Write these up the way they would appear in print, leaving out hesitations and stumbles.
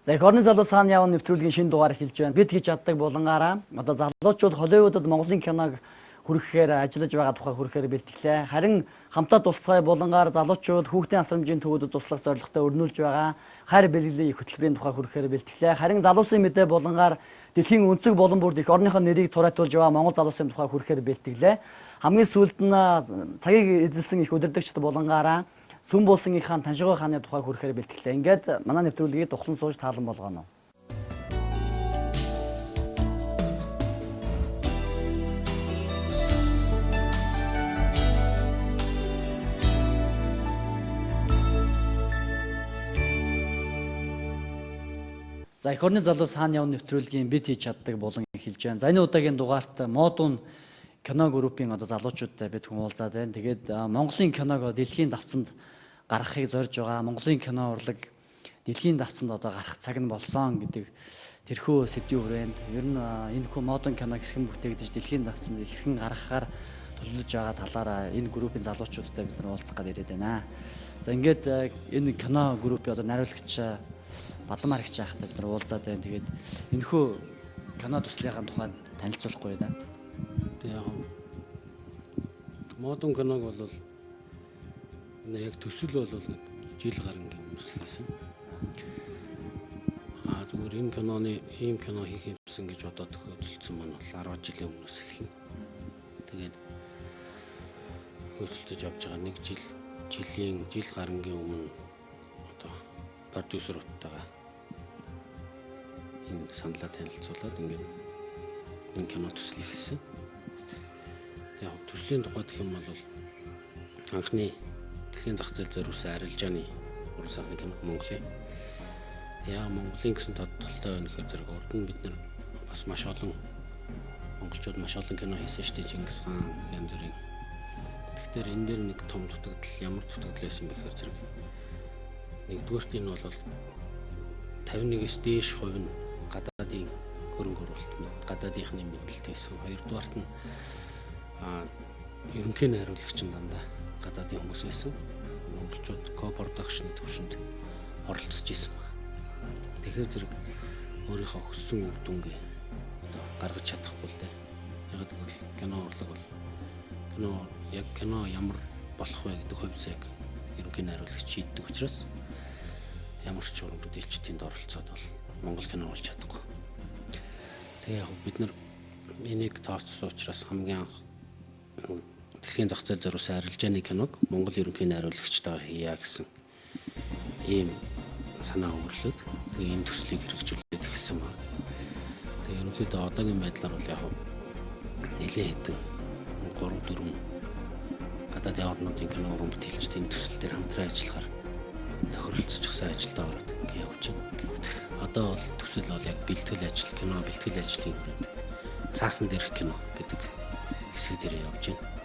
За эх орны залуу саана явна нэвтрүүлгийн шинэ дугаар эхэлж байна. Бид хийж чаддаг булангаараа одоо залуучууд Холливуудад Монголын киног хүргэхээр ажиллаж байгаа тухай хүргэхээр бэлтгэлээ. Харин хамтаа тусгай булангаар залуучууд хүүхдийн асрамжийн төвүүдэд туслах зорилготой өрнүүлж байгаа хайр бэлгэлийн их хөтөлбөрийн тухай хүргэхээр бэлтгэлээ. Харин залуусын мэдээ булангаар дэлхийн өнцөг болон бүрд эх орныхоо нэрийг цураайтуулж байгаа Монгол залуусын тухай хүргэхээр бэлтгэлээ. Хамгийн сүүлд нь цагийг эзэлсэн их удирдагчид булангаараа Сүм буусан их хаан Таншигой хааны тухай хүргэхээр бэлтгэлээ. Ингээд манай нэвтрүүлгийг тухлан сууж таалан болгоно. За эх орны залуу саана явна нэвтрүүлгийн бид хийж чаддаг болон эхэлж байна. За энэ удаагийн дугаарт Модун кино группийн одоо залуучуудтай бид хүн уулзаад байна. Тэгээд Монголын киног дэлхийн давцанд гаргахыг зорж байгаа. Монголын кино урлаг дэлхийн давцанд одоо гарах цаг нь болсон гэдэг тэрхүү сэдвийн хүрээнд ер нь энэ хүү модон кино хэрхэн бүтээгдэж дэлхийн давцанд хэрхэн гаргахаар төлөвлөж байгаа талаараа энэ группийн залуучуудтай бид нар уулзах гээд ирээд байна. За ингээд энэ кино группийн одоо найруулагч Бадмаар их жаахтай бид нар уулзаад байна. Тэгээд энэ хүү кино төслийнхаа тухай танилцуулахгүй да. Би яг модон киног бол энэ яг төсөл бол нэг жил гарангийн өмнөөс хийсэн. А зүгээр энэ киноны ийм кино хийх юмсан гэж бодоод хөдөлсөн маань бол 10 жилийн өмнөөс эхэлнэ. Тэгээд хөдөлж явж байгаа нэг жил жил гарангийн өмнө одоо продюсеруудтайгаа энэ саналаа танилцуулаад ингээд энэ кино төсөл эхэлсэн. Яг төслийн тухай гэх юм бол анхны дэлхийн зах зээл зориулсан арилжааны уран сайхны кино Монголын. Яа Монголын гэсэн тодтолтой байна гэхээр зэрэг урд нь бид нар бас маш олон монголчууд маш олон кино хийсэн шүү дээ. Чингис хаан янз бүрийн. Тэгэхээр энэ дээр нэг том дутагдал ямар дутагдал байсан бэ гэхээр зэрэг нэгдүгээрт энэ бол 51-ээс дээш хувь нь гадаадын хөрөнгө оруулалт, гадаадынхны мэдлэлт байсан. Хоёрдугаарт нь ерөнхий найруулагч нь дандаа гадаадын хүмүүс байсан. Монголчууд ко-продакшны төвшөнд оролцож исэн баг. Тэгэхээр зэрэг өөрийнхөө хүссэн үр дүнгээ одоо гаргаж чадахгүй л дээ. Яг гэвэл кино урлаг бол кино яг кино ямар болох вэ гэдэг хувьсыг ерөнхий найруулагч шийддэг учраас ямар ч уран бүтээлч тэнд оролцоод бол Монгол кино болж чадахгүй. Тэгээ яг бид нар энийг тооцсон учраас хамгийн анх дэлхийн зах зээл зориулсан арилжааны киног Монгол ерөнхий найруулагчтайгаар хийя гэсэн ийм санаа өвөрлөд тэгээ энэ төслийг хэрэгжүүлээд эхэлсэн байна. Тэгээ ерөнхийдөө одоогийн байдлаар бол яг нэлээд хэдэн 3 4 гадаадын орнуудын кино уран бүтээлчид энэ төсөл дээр хамтран ажиллахаар тохиролцчихсан ажилдаа ороод ингэ явж байна. Одоо бол төсөл бол яг бэлтгэл ажил, кино бэлтгэл ажлын хүрээнд цаасан дээрх кино гэдэг хэсэг дээр явж байна.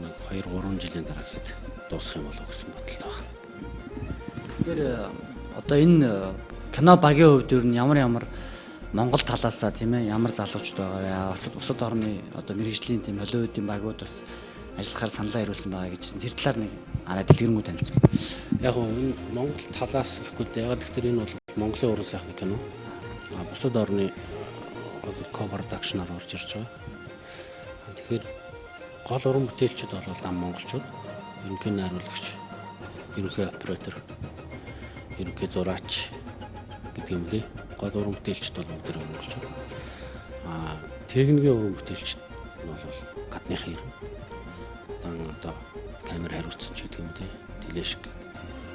Нэг 2 3 жилийн дараа гэхэд дуусах юм болов гэсэн бодолтой байна. Тэгэхээр одоо энэ кино багийн хувьд ер нь ямар ямар Монгол талаасаа тийм ээ ямар залуучууд байгаа вэ? Бас бусад орны одоо мэргэжлийн тийм Холливуудын багууд бас ажиллахаар саналаа ирүүлсэн байгаа гэжсэн. Тэр талаар нэг арай дэлгэрэнгүй танилцуул. Яг нь энэ Монгол талаас гэхгүй л дээ. Яг тэгэхээр энэ бол Монголын уран сайхны кино. А бусад орны ко-продакшнаар орж ирж байгаа. Тэгэхээр гол уран бүтээлчид бол дам монголчууд, ерөнхий найруулагч, ерөнхий оператор, ерөнхий зураач гэдэг юм лээ. Гол уран бүтээлчид бол бүгд монголчууд. А техникийн уран бүтээлчид нь бол гадныхан ирнэ. Одоо камер хариуцсан ч гэдэг юм те. Телешк,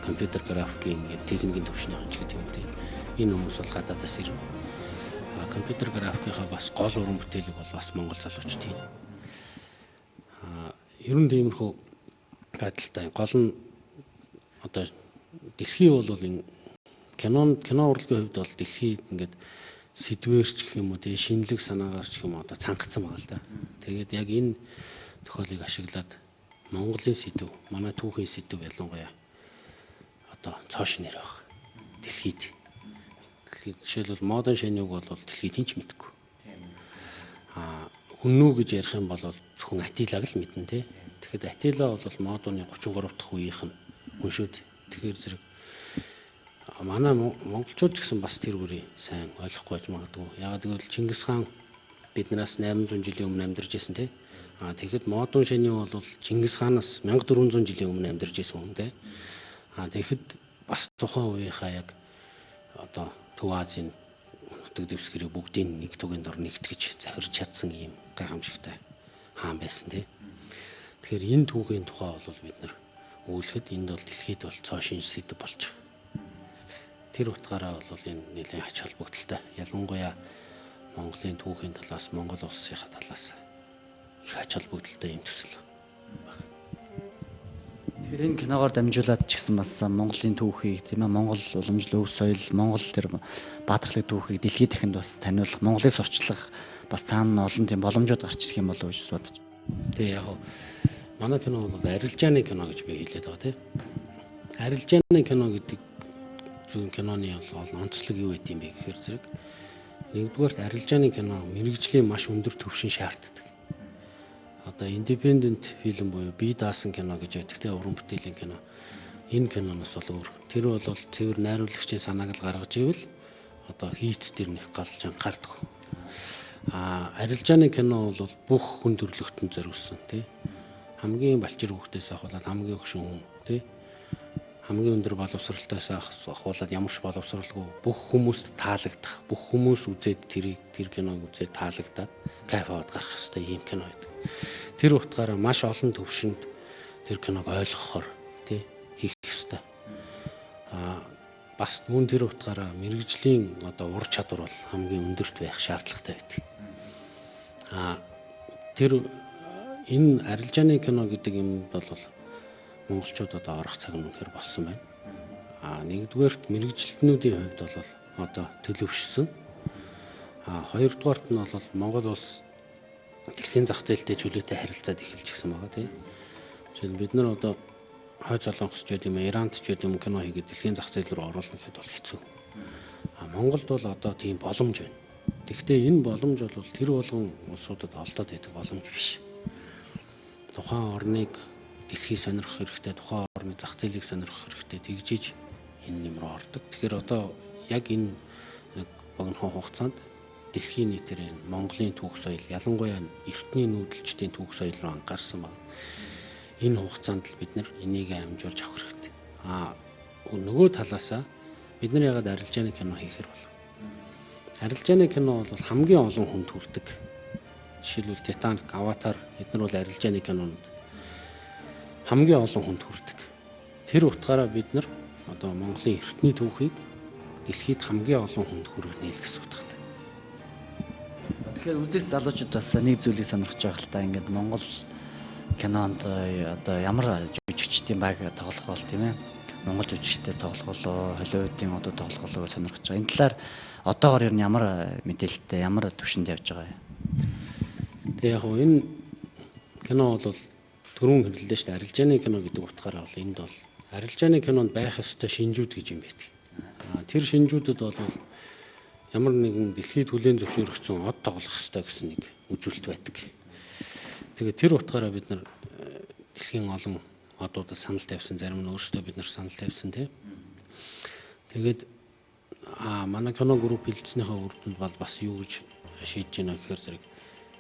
компьютер графикийн ингээд техникийн төвшнийхэн ч гэдэг юм те. Энэ хүмүүс бол гадаадаас ирнэ. А компьютер графикийнхаа бас гол уран бүтээлийг бол бас монгол залуучууд хийнэ. Ер нь тиймэрхүү байдалтай. Гол нь одоо дэлхий бол энэ кино урлагийн хувьд бол дэлхий ингээд сэдвэрч гэх юм уу те шинэлэг санаагаар ч гэх юм уу одоо цангацсан байгаа л да. Тэгээд яг энэ тохиолыг ашиглаад Монголын сэдв, манай түүхийн сэдв ялангуяа одоо цоо шинээр байх. Дэлхийд. Жишээлбэл модон шэнийг бол дэлхийд хинч мэдэхгүй. Аа хүннүү гэж ярих юм бол зөвхөн Атилаг л мэднэ те. Тэгэхэд Атила бол модоны 33 дахь үеийнх нь хүн шүү дээ. Тэгэхээр зэрэг Манай монголчууд ч гэсэн бас тэр бүрийг сайн ойлгохгүй байж магадгүй. Яагаад гэвэл Чингис хаан биднээс 800 жилийн өмнө амьдарч байсан тий. Тэгэхэд Модун Шанью бол Чингис хаанаас 1400 жилийн өмнө амьдарч байсан хүн тий. Тэгэхэд бас тухайн үеийнхаа яг одоо Төв Азийн нутаг дэвсгэрийг бүгдийг нэг тугийн дор нэгтгэж захирч чадсан ийм гайхамшигтай хаан байсан тий. Тэгэхээр энэ түүхийн тухай бол бид нар үүлэхэд энд бол дэлхийд бол цоо шинж сэдэв болж байгаа. Тэр утгаараа бол энэ нэлээд ач холбогдолтой. Ялангуяа Монголын түүхийн талаас, Монгол улсынхаа талаас их ач холбогдолтой юм төсөл байна. Тэгэхээр энэ киногоор дамжуулаад ч гэсэн бас Монголын түүхийг, тийм ээ, Монгол уламжлал өв соёл, Монгол тэр баатарлаг түүхийг дэлхийд дахинд бас таниулах, Монголыг сурчлах бас цаана олон тийм боломжууд гарч ирэх юм болов уу гэж бодож. Тэгээ яг манай кино бол арилжааны кино гэж би хэлээд байгаа тийм. Арилжааны кино гэдэг зүүн киноны бол онцлог юу гэдэг юм бэ гэхээр зэрэг нэгдүгээрт арилжааны кино мэргэжлийн маш өндөр түвшин шаарддаг. Одоо independent film буюу бие даасан кино гэж байдаг те, уран бүтээлийн кино. Энэ киноноос бол өөр. Тэр бол цэвэр найруулагчийн санааг л гаргаж ивэл одоо хийц тэр нэг галж анхаардаг. Арилжааны кино бол бүх хүн төрөлхтөнд зориулсан тий. Хамгийн балчир хүүхдээс ахуулаад хамгийн хөшин хүн тий. Хамгийн өндөр боловсролтоос ахуулаад ямар ч боловсролгүй бүх хүмүүст таалагдах, бүх хүмүүс үзээд тэрийг тэр киног үзээд таалагдаад кайф аваад гарах хэрэгтэй ийм кино байдаг. Тэр утгаараа маш олон төвшөнд тэр киног ойлгохоор тий хийх хэрэгтэй. Бас мөн тэр утгаараа мэргэжлийн одоо ур чадвар бол хамгийн өндөрт байх шаардлагатай байдаг. Тэр энэ арилжааны кино гэдэг юм бол монголчууд одоо орох цаг нь үнэхээр болсон байна. Нэгдүгээрт мэргэжилтнүүдийн хувьд бол одоо төлөвшсөн. Хоёрдугаарт нь бол Монгол улс дэлхийн зах зээлтэй чөлөөтэй харилцаад эхэлж гисэн байгаа тийм. Жишээл бид нар одоо хойд Солонгос ч байд юм, Иранд ч байд юм кино хийгээд дэлхийн зах зээл рүү оруулах гэхэд бол хэцүү. Монголд бол одоо тийм боломж байна. Тэгэхдээ энэ боломж бол тэр болгон улсуудад олдоод байдаг боломж биш. Тухайн орныг дэлхий сонирхох хэрэгтэй, тухайн орны зах зээлийг сонирхох хэрэгтэй, тэгжиж энэ юм руу ордог. Тэгэхээр одоо яг энэ нэг богинохон хугацаанд дэлхийн нийтээр энэ Монголын түүх соёл, ялангуяа эртний нүүдэлчдийн түүх соёл руу анхаарсан байна. Энэ хугацаанд л бид нар энийг амжуулж авах хэрэгтэй. Нөгөө талаасаа бид нар ягаад арилжааны кино хийхэр бол? Арилжааны кино бол хамгийн олон хүнд хүрдэг. Жишээлбэл Титаник, Аватар эдгээр бол арилжааны кинонууд хамгийн олон хүнд хүрдэг. Тэр утгаараа бид нар одоо Монголын эртний түүхийг дэлхийд хамгийн олон хүнд хүргэнэ л гэсэн утгатай. За тэгэхээр үзэгч залуучууд бас нэг зүйлийг сонирхож байгаа л та, ингээд Монгол кинонд одоо ямар жүжигчдийн баг тоглох бол тийм ээ, Монгол жүжигчтэй тоглох болоо, Холливуудын одоо тоглох болоо гэж сонирхож байгаа. Энэ талаар одоогор ер нь ямар мэдээлэлтэй, ямар төвшөнд явж байгаа юм? Тэгээ яг хөө энэ кино бол түрүүн хэллээ шүү дээ. Арилжааны кино гэдэг утгаараа бол энд бол арилжааны кинонд байх ёстой шинжүүд гэж юм байдаг. Тэр шинжүүдэд бол ямар нэгэн дэлхийд хүлээн зөвшөөрөгдсөн од тоглох ёстой гэсэн нэг үзүүлэлт байдаг. Тэгээ тэр утгаараа бид нар дэлхийн олон одуудад санал тавьсан, зарим нь өөрсдөө бид нар санал тавьсан тийм. Тэгээд манай кино групп хилцснийхаа үр дүнд бол бас юу гэж шийдэж байна гэхээр зэрэг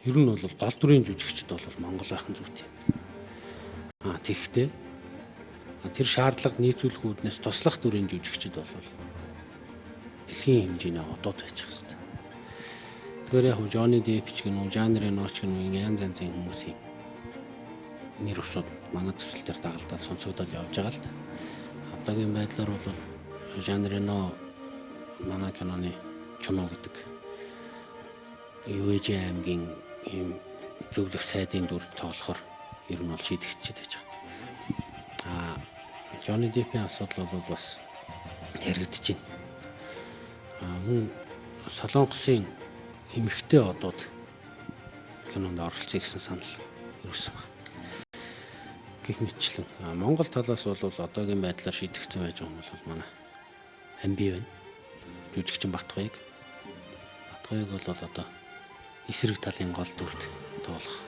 ер нь бол гол дүрийн жүжигчд бол Монгол байх нь зүйтэй. Тэгэхдээ тэр шаардлага нийцүүлэх үүднээс туслах дүрийн жүжигчд бол дэлхийн хэмжээний одууд байх хэрэгтэй. Тэгэхээр яг Джонни Депп ч гэнэ үү, Жан Рено ч гэнэ үү, янз янзын хүмүүсийн нэр усууд манай төсөл дээр дагалдаад сонсогдол явж байгаа л да. Одоогийн байдлаар бол Жан Рено манай киноны Чунуу гэдэг ЮЭЖ аймгийн ийм зөвлөх сайдын дүр тоглохоор ер нь бол шийдэгдчихэд байж байгаа. Джонни Деппийн асуудал бол бас яригдж байна. Мөн Солонгосын эмэгтэй одууд кинонд оролцъё гэсэн санал ирсэн байна. Гэх мэтчлэн. Монгол талаас бол одоогийн байдлаар шийдэгдсэн байж байгаа юм бол манай Амби байна. Жүжигчин Батгоёг. Батгоёг бол одоо эсрэг талын гол дүрт тоглох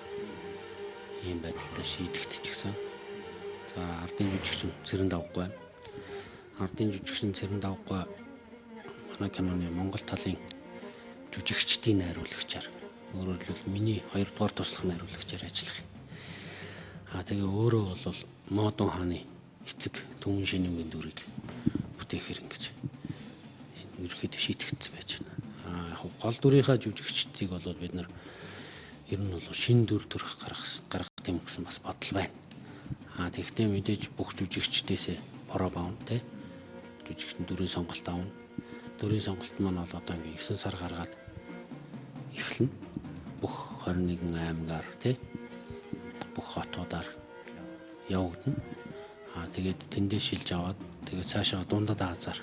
ийм байдалтай шийдэгдчихсэн. За ардын жүжигчин Цэрэн Давгүй байна. Ардын жүжигчин Цэрэн Давгуй манай киноны Монгол талын жүжигчдийн найруулагчаар, өөрөөр хэлбэл миний 2 дугаар туслах найруулагчаар ажиллах юм. Аа, тэгээ өөрөө бол Модун хааны эцэг Түмэн Шинэмгийн дүрийг бүтээхээр ингэж ерөөхдөө шийтгдсэн байж байна. Аа, яг гол дүрийнхаа жүжигчдийг бол бид нар ер нь бол шинэ дүр төрх гаргах юм гэсэн бас бодол байна. Аа, тэгэхдээ мэдээж бүх жүжигчдээсээ проб авна, те. Жүжигчдийн дүрийн сонголт авна. Дүрийн сонголт маань бол одоо ингээ 9 сар гаргаад эхэлнэ. Бүх 21 аймгаар, те. Бүх хотуудаар явагдана. Аа, тэгээд тэндээс шилж аваад, тэгээд цаашаа дундад Азаар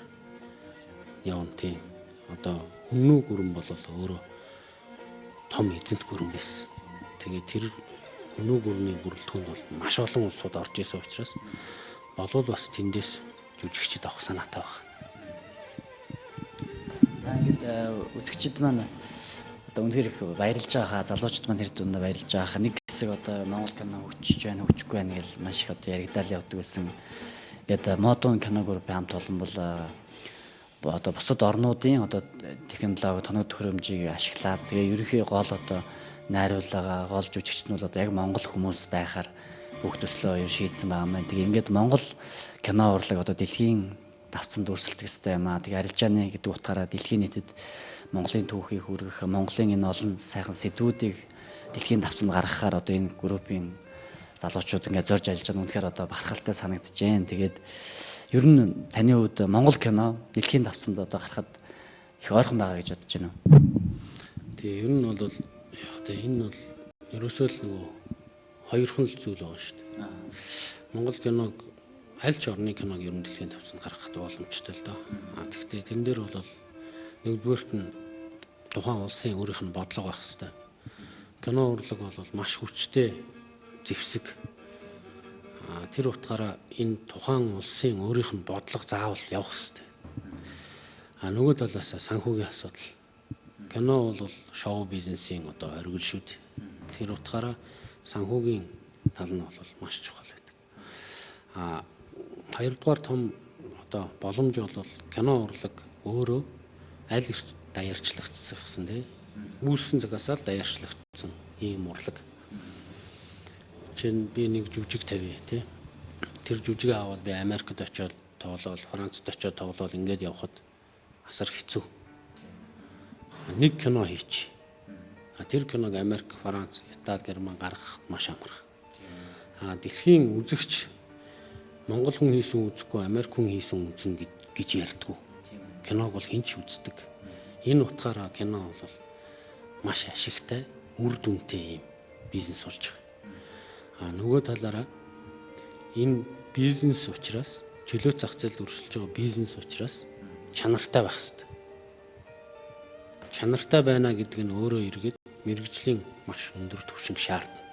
явна, тийм. Одоо Хүннү гүрэн бол өөрөө том эзэнт гүрэн байсан. Тэгээд тэр Хүннү гүрний бүрэлдэхүүнд бол маш олон улсууд орж исэн учраас болвол бас тэндээс жүжигчд авах санаатай байна. За, ингээд үзэгчид маань одоо үнэхээр их баярлж байгаа, залуучууд маань тэр дундаа баярлж байгаа. Нэг хэсэг одоо Монгол кино хөгжиж байна, хөгжихгүй байна гэж маш их одоо яригдаал явдаг байсан. Ингээд Модун кино группийн хамт олон бол одоо бусад орнуудын одоо технологи, тоног төхөөрөмжийг ашиглаад, тэгээ ерөнхий гол одоо найруулга, гол жүжигч нь бол одоо яг монгол хүмүүс байхаар бүх төслөө ер шийдсэн байгаа юм байна. Тэгээ ингээд Монгол кино урлаг одоо дэлхийн давцанд өрсөлдөх ёстой юм аа. Тэгээ арилжааны гэдэг утгаараа дэлхийн нийтэд Монголын түүхийг хүргэх, Монголын энэ олон сайхан сэдвүүдийг дэлхийн давцанд гаргахаар одоо энэ группийн залуучууд ингээд зорж ажиллаж байгаа, үнэхээр одоо бахархалтай санагдаж байна. Тэгээд ер нь таны хувьд Монгол кино дэлхийн давцанд одоо гарахад их ойрхон байгаа гэж бодож байна уу? Тэгээ ер нь бол яг тэ энэ бол ерөөсөө л нөгөө хоёрхан л зүйл байгаа шүү дээ. Монгол киног, аль ч орны киног ер нь дэлхийн давцанд гаргахад боломжтой л доо. А тэгвэл тэрэн дээр бол нэгдүгээрт нь тухайн улсын өөрийнх нь бодлого байх хэвээр. Кино урлаг бол маш хүчтэй зэвсэг. А тэр утгаараа энэ тухайн улсын өөрийнх нь бодлого заавал явах хэвээр. А нөгөө талаас санхүүгийн асуудал. Кино бол шоу бизнесийн одоо оргил шүү дээ. Тэр утгаараа санхүүгийн тал нь бол маш чухал байдаг. А хоёрдугаар том одоо боломж бол кино урлаг өөрөө аль эрт даяарчлагдсан гэсэн, тийм, үүссэн цагаасаа л даяарчлагдсан ийм урлаг. Жишээ нь би нэг жүжиг тавья, тий. Тэр жүжигээ аваад би Америкт очиод тоглоол, Францад очиод тоглоол, ингээд явхад асар хэцүү. Нэг кино хийч. А тэр киног Америк, Франц, Итали, Герман гаргахад маш амархан. А дэлхийн үзэгч Монгол хүн хийсэн үзэхгүй, Америк хүн хийсэн үзнэ гэж ярьдаггүй. Киног бол хэн ч үздэг. Энэ утгаараа кино бол маш ашигтай, үр дүнтэй юм бизнес болж байгаа. А нөгөө талаараа энэ бизнес учраас, чөлөө зах зээлд өрсөлдөж байгаа бизнес учраас чанартай байх хэрэгтэй. Чанартай байна гэдэг нь өөрөө эргээд мэргэжлийн маш өндөр түвшинг шаардна.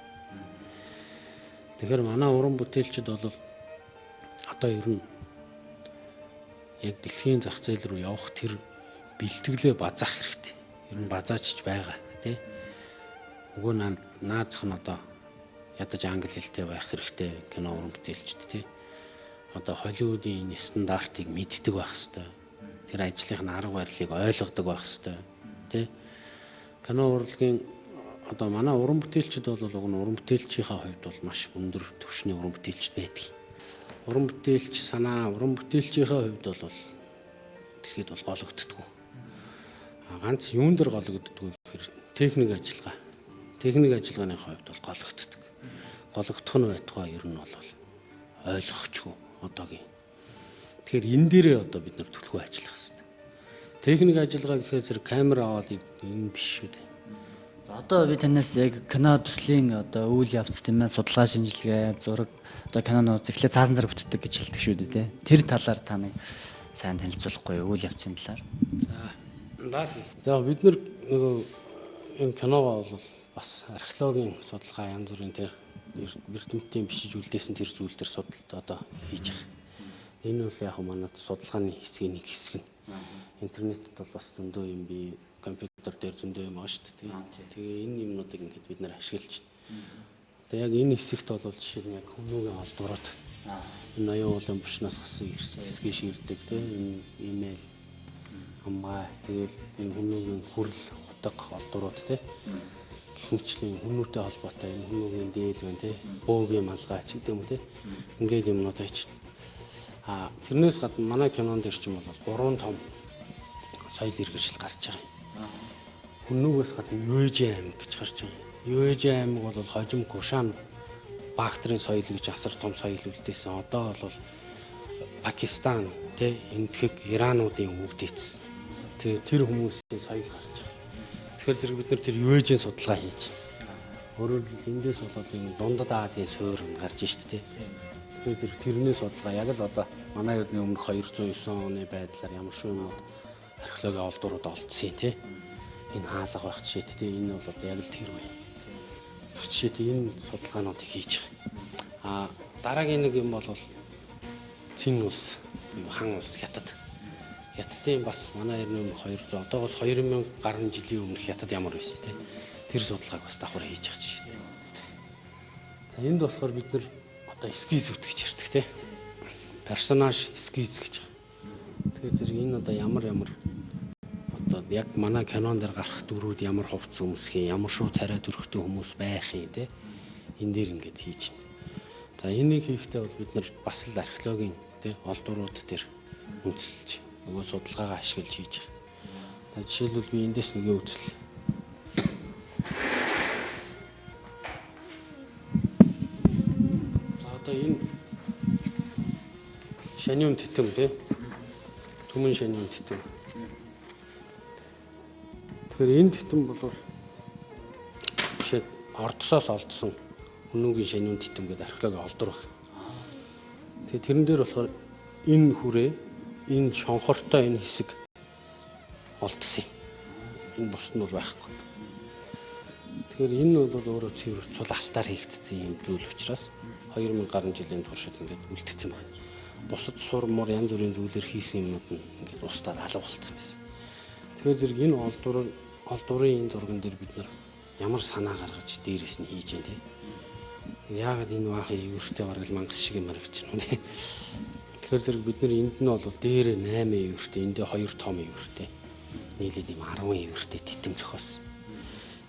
Тэгэхээр манай уран бүтээлчид бол одоо ер нь яг дэлхийн зах зээл рүү явах тэр бэлтгэлээ базаах хэрэгтэй. Ер нь базаачч байгаа, тий. Нөгөө наазах нь одоо ядаж англи хэлтэй байх хэрэгтэй кино уран бүтээлчд, тий. Одоо Холливуудын энэ стандартыг мэддэг байх хэрэгтэй. Тэр ажлын арга барилыг ойлгодог байх хэрэгтэй, тий. Кино урлагийн одоо манай уран бүтээлчд бол уг нь уран бүтээлчийнхаа хувьд бол маш өндөр түвшний уран бүтээлчд байдаг. Уран бүтээлч санаа, уран бүтээлчийнхаа хувьд бол дэлхийд бол гологддоггүй. А ганц юун дээр гологддоггүй гэхээр техник ажиллагаа. Техник ажиллагааны хувьд бол гологддог. Гологдох нь байтугай ер нь бол ойлгохчгүй одоогийн. Тэгэхээр энэ дээрээ одоо бид нар түлхүү ажиллах хэрэгтэй. Техник ажиллагаа гэхээр зэрэг камер аваад энэ биш шүү дээ. За, одоо би танаас яг кино төслийн одоо үйл явц, тийм ээ, судалгаа шинжилгээ, зураг, одоо кинонууд эхлээд цаасан зэрэг бүтдэг гэж хэлдэг шүү дээ, тийм. Тэр талаар та нэг сайн танилцуулахгүй үйл явцын талаар. За, бид нар нөгөө энэ киногоо бол бас археологийн судалгаа, янз бүрийн тэр эрдэмтдийн бичиж үлдээсэн тэр зүйл дээр судалт одоо хийж байгаа. Энэ бол яг манай судалгааны хэсгийн нэг хэсэг нь. Интернетэд бол бас зөндөө юм би компьютер дээр зөндөө юм байгаа шүү дээ. Тэгээ энэ юмнуудыг ингээд бид нар ашиглаж байна. Одоо яг энэ хэсэгт бол жишээ нь яг хүмүүгийн олдврууд Энэ ноён уулын буршнаас гарсан эсгээ ширдэг те, энэ имэйл хамгаа, тэгэл энэ хүмүүгийн хүрл, хутга, олдурууд те. Гэх мэтчлийн хүмүүтэй холбоотой энэ хүмүүгийн дээл байна те, бөөгийн малгай ч гэдэг юм уу те. Ингээд юмнууд айч. А тэрнээс гадна манай кинон дээр ч юм бол 3 том соёл иргэншил гарч байгаа юм. Хүмүүгээс гадна Юэжи аймаг гэж гарч байгаа. Юэжи аймаг бол хожим Кушан Бактрийн соёл гэж асар том соёл үлдээсэн. Одоо бол Пакистан те, Энэтхэг, Ирануудын өвгдээц. Тэгээ тэр хүмүүсийн соёл гарч байгаа. Тэгэхээр зэрэг бид нар тэр Юэжийн судалгаа хийж байна. Өөрөөр хэлбэл эндээс болоод энэ Дундад Азийн суурь гарч шít те. Тэгэхээр зэрэг тэрний судалгаа яг л одоо манай эртний өмнөх 209 оны байдлаар ямар шүү юмуд археологийн олдурууд олдсон те. Энэ хаалга байх жишээтэй те. Энэ бол одоо яг л тэр үе. Жишээтэй энэ судалгаануудыг хийж байгаа. А дараагийн нэг юм бол Цин улс, хан улс Хятад. Хятадын бас манай эртний өмнөх 200 одоогоос 2000 гаруй жилийн өмнөх Хятад ямар байсан те. Тэр судалгааг бас давхар хийж байгаа жишээтэй. За энд болохоор бид нар одоо эскиз үтгэж ярьдаг те. Персонаж эскиз гэж байгаа. Тэгэхээр зэрэг энэ одоо ямар ямар одоо яг манай кинон дээр гарах дүрүүд ямар хувцас өмсөх юм, ямар шүү царай төрхтэй хүмүүс байх юм те. Энэ дээр ингээд хийж байна. За энийг хийхдээ бол бид нар бас л археологийн те олдурууд дээр үндэслэж нөгөө судалгаагаа ашиглаж хийж байгаа. За жишээлбэл би эндээс нэг үзэл. За одоо энэ шанин тэтэм те. Түмэн шанин тэтэм. Тэгэхээр энэ тэтэм бол жишээ Ордсоос олдсон хүмүүгийн шанин тэтэм гэдэг археологийн олдвор байна. Тэгээ тэрэн дээр болохоор энэ хүрээ, энэ шонхортой энэ хэсэг олдсон юм. Энэ бусд нь бол байхгүй. Тэгэхээр энэ бол өөрөө цэвэр цул алтаар хийгдсэн юм зүйл учраас 2000 гаруй жилийн туршид ингээд үлдсэн байна. Бусад сур мур янз бүрийн зүйлээр хийсэн юмнууд нь ингээд устдаад алга болцсон байсан. Тэгэхээр зэрэг энэ олдврын энэ зурган дээр бид нар ямар санаа гаргаж дээрээс нь хийж байна те. Яагаад энэ баахан эвэртэй бараг л мангас шиг юм харагдаж байна те. Тэгэхээр зэрэг бид нар энд нь бол дээрээ 8 эвэртэй, эндээ 2 том эвэртэй нийлээд ийм 10 эвэртэй тэтэм зохиосон.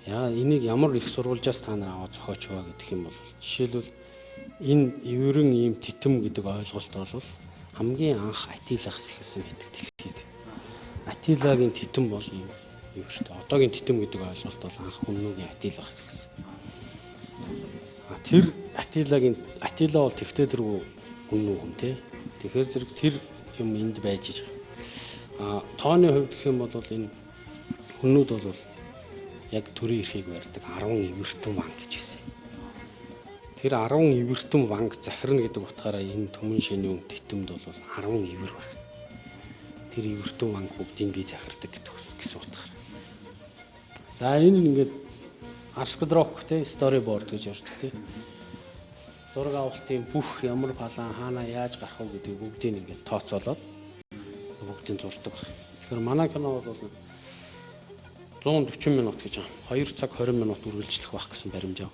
Яа энийг ямар их сурвалжаас та нар аваа зохиоч вэ гэх юм бол жишээлбэл энэ эвэрэн ийм тэтэм гэдэг ойлголт бол хамгийн анх Атилагаас эхэлсэн байдаг дэлхийд. Атилагийн тэтэм бол ийм эвэртэй. Одоогийн тэтэм гэдэг ойлголт бол анх хүмүүгийн Атилагаас эхэлсэн. А тэр Атилагийн Атила бол тэгтээ тэргүй хүмүү хүн те. Тэгэхээр зэрэг тэр юм энд байж байгаа. А тооны хувьд гэх юм бол энэ хүмүүд бол яг төрийн эрхийг барьдаг 10 эвэртэн ван гэж байсан. Тэр 10 эвэртэн ванг захирна гэдэг утгаараа энэ түмэн шиний тэтэмд бол 10 эвэр байна. Тэр эвэртэн ванг бүгдийг би захирдаг гэдэг гэсэн утгаар. За энэ ингээд Арскдрок те storyboard гэж ярьдаг те. Зураг авалтын бүх ямар палан хаана яаж гарах вэ гэдгийг бүгдийг ингээд тооцоолоод бүгдийг зурдаг. Тэгэхээр манай кино бол 140 минут гэж байгаа. 2 цаг 20 минут үргэлжлэх байх гэсэн баримжаа.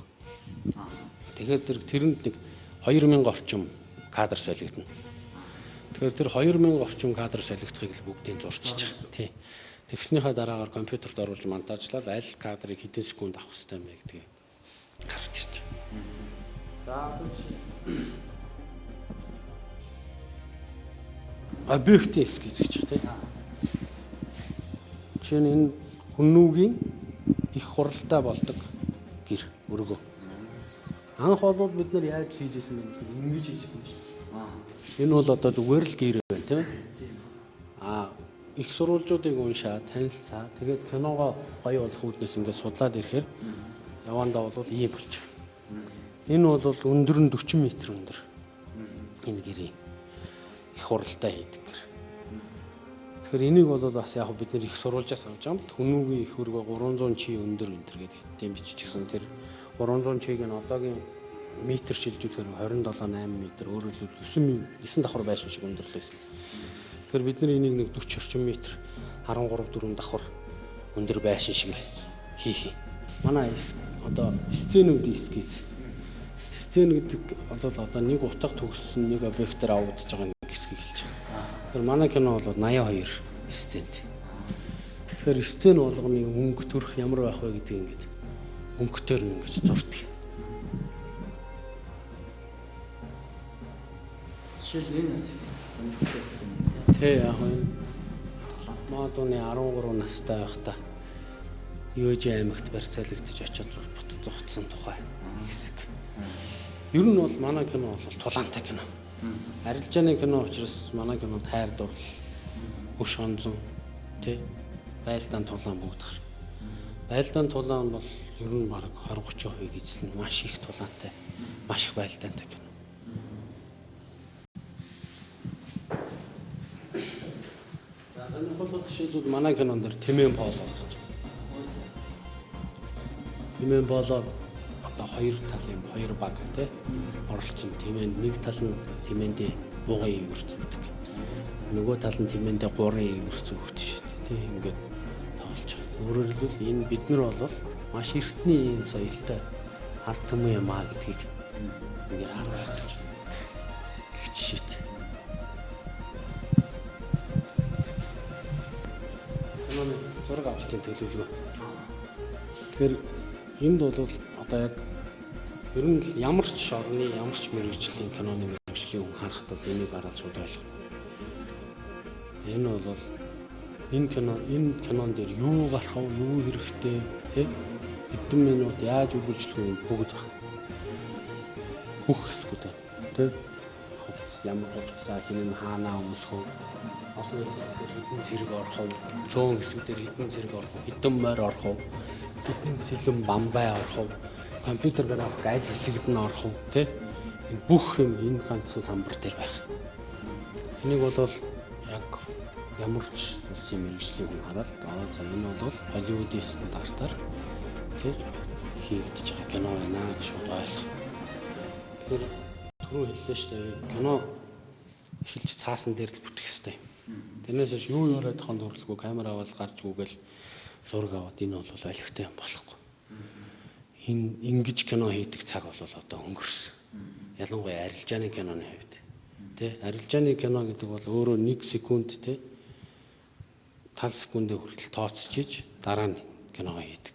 Тэгэхээр тэр тэрэнд нэг 2000 орчим кадр солигдоно. Тэгэхээр тэр 2000 орчим кадр солигдохыг л бүгдийг зурчиж байгаа. Тий. Тэгснийхаа дараагаар компьютерт оруулж монтажлал аль кадрыг хэдэн секунд авах хэрэгтэй юм бэ гэдгийг гаргаж ирж байгаа. За объектын эскиз гэж байна тийм. Жишээ нь энэ хүмүүгийн их хуралдаа болдог гэр өргөө. Анх бол бид нар яаж хийж исэн бэ гэхээр ингэж хийж исэн шүү дээ. Энэ бол одоо зүгээр л гэр байна тийм ээ. Аа их сурвалжуудыг уншаа, танилцаа. Тэгээд киногоо гоё болох үүднээс ингээд судлаад ирэхээр явандаа бол ийм болчих. Энэ бол өндөр нь 40 м өндөр. Энэ гэрээ их хуралдаа хийдэг гэр. Тэгэхээр энийг бол бас яг бид нэр их сурвалжаас авч байгаа юм. Хүмүүгийн их өргөө 300 чи өндөр өндөр гэдэг хэдийн биччихсэн. Тэр 300 чиг нь одоогийн метр шилжүүлэхээр 27.8 м, өөрөөр хэлбэл 9 давхар байшин шиг өндөрлөө байсан. Тэгэхээр бид нар энийг нэг 40 орчим метр 13 4 давхар өндөр байшин шиг л хийх юм. Манай одоо сценүүдийн эскиз. Сцен гэдэг бол одоо нэг утга төгссөн нэг объектээр авагдаж байгаа нэг хэсгийг хэлж байгаа. Тэгэхээр манай кино бол 82 сцент. Тэгэхээр сцен болгоны өнгө төрх ямар байх вэ гэдгийг ингээд өнгөтөр нь ингэж зурдаг. Жишээл энэ бас сонирхолтой сцен юм тий. Тий, яг энэ Модуны 13 настай байхдаа Юужи аймагт барьцаалагдаж очиод зугтсан тухай хэсэг. Ер нь бол манай кино бол тулаантай кино. Арилжааны кино учраас манай кинонд хайр дурлал, өш онзон, тий, байлдаан тулаан бүгд гар. Байлдаан тулаан бол ер нь бараг 20 30% эзлэн маш их тулаантай, маш их байлдаантай кино. За сонирхолтой жишээлбэл манай кинон дээр Тэмээн Поло гэж. Тэмээн Поло одоо хоёр талын хоёр баг тий оролцсон. Тэмээн нэг тал нь тэмээндээ бугын ивэр зүүдэг. Нөгөө тал нь тэмээндээ гурын ивэр зүүгдэг шээ тий ингээд тоглож байгаа. Өөрөөр хэлбэл энэ бид нар бол маш эртний ийм соёлтой ард түмэн юм аа гэдгийг ингээд харуулж гэх жишээтэй. Киноны зураг авалтын төлөвлөгөө. Тэгэхээр энд бол одоо яг ер нь л ямар ч орны ямар ч мэргэжлийн киноны мэргэжлийн хүн харахад бол энийг хараад шууд ойлгоно. Энэ бол энэ кино энэ кинон дээр юу гарах вэ, юу хэрэгтэй тий хэдэн минут яаж үргэлжлэх вэ бүгд байна. Бүх хэсгүүд байна тий. Хувцас ямар хувцсаа хэн нь хаанаа өмсөх вэ? Олон хэсгээр хэдэн зэрэг орох вэ? Цөөн хэсгүүдээр хэдэн зэрэг орох вэ? Хэдэн морь орох вэ? Хэдэн сэлэм бамбай орох вэ? Компьютер график аль хэсэгт нь орох вэ? Тэ? Энэ бүх юм энэ ганцхан самбар дээр байх. Энийг бол яг ямар ч улсын мэргэжлийн хүн хараад аа за энэ бол Холливуудын стандартаар тэ хийгдэж байгаа кино байна гэж шууд ойлгох. Тэгэхээр түрүү хэллээ шүү дээ. Кино эхэлж цаасан дээр л бүтэх ёстой юм. Тэрнээс хойш юу яриад байгаа нь дурлалгүй камер аваад гарч гүгэл зураг аваад энэ бол олигтой юм болохгүй. Энэ ингэж кино хийдэг цаг бол одоо өнгөрсөн. Ялангуяа арилжааны киноны хувьд. Тэ арилжааны кино гэдэг бол өөрөө 1 секунд тэ тал секундэд хүртэл тооцож иж дараа нь киногоо хийдэг.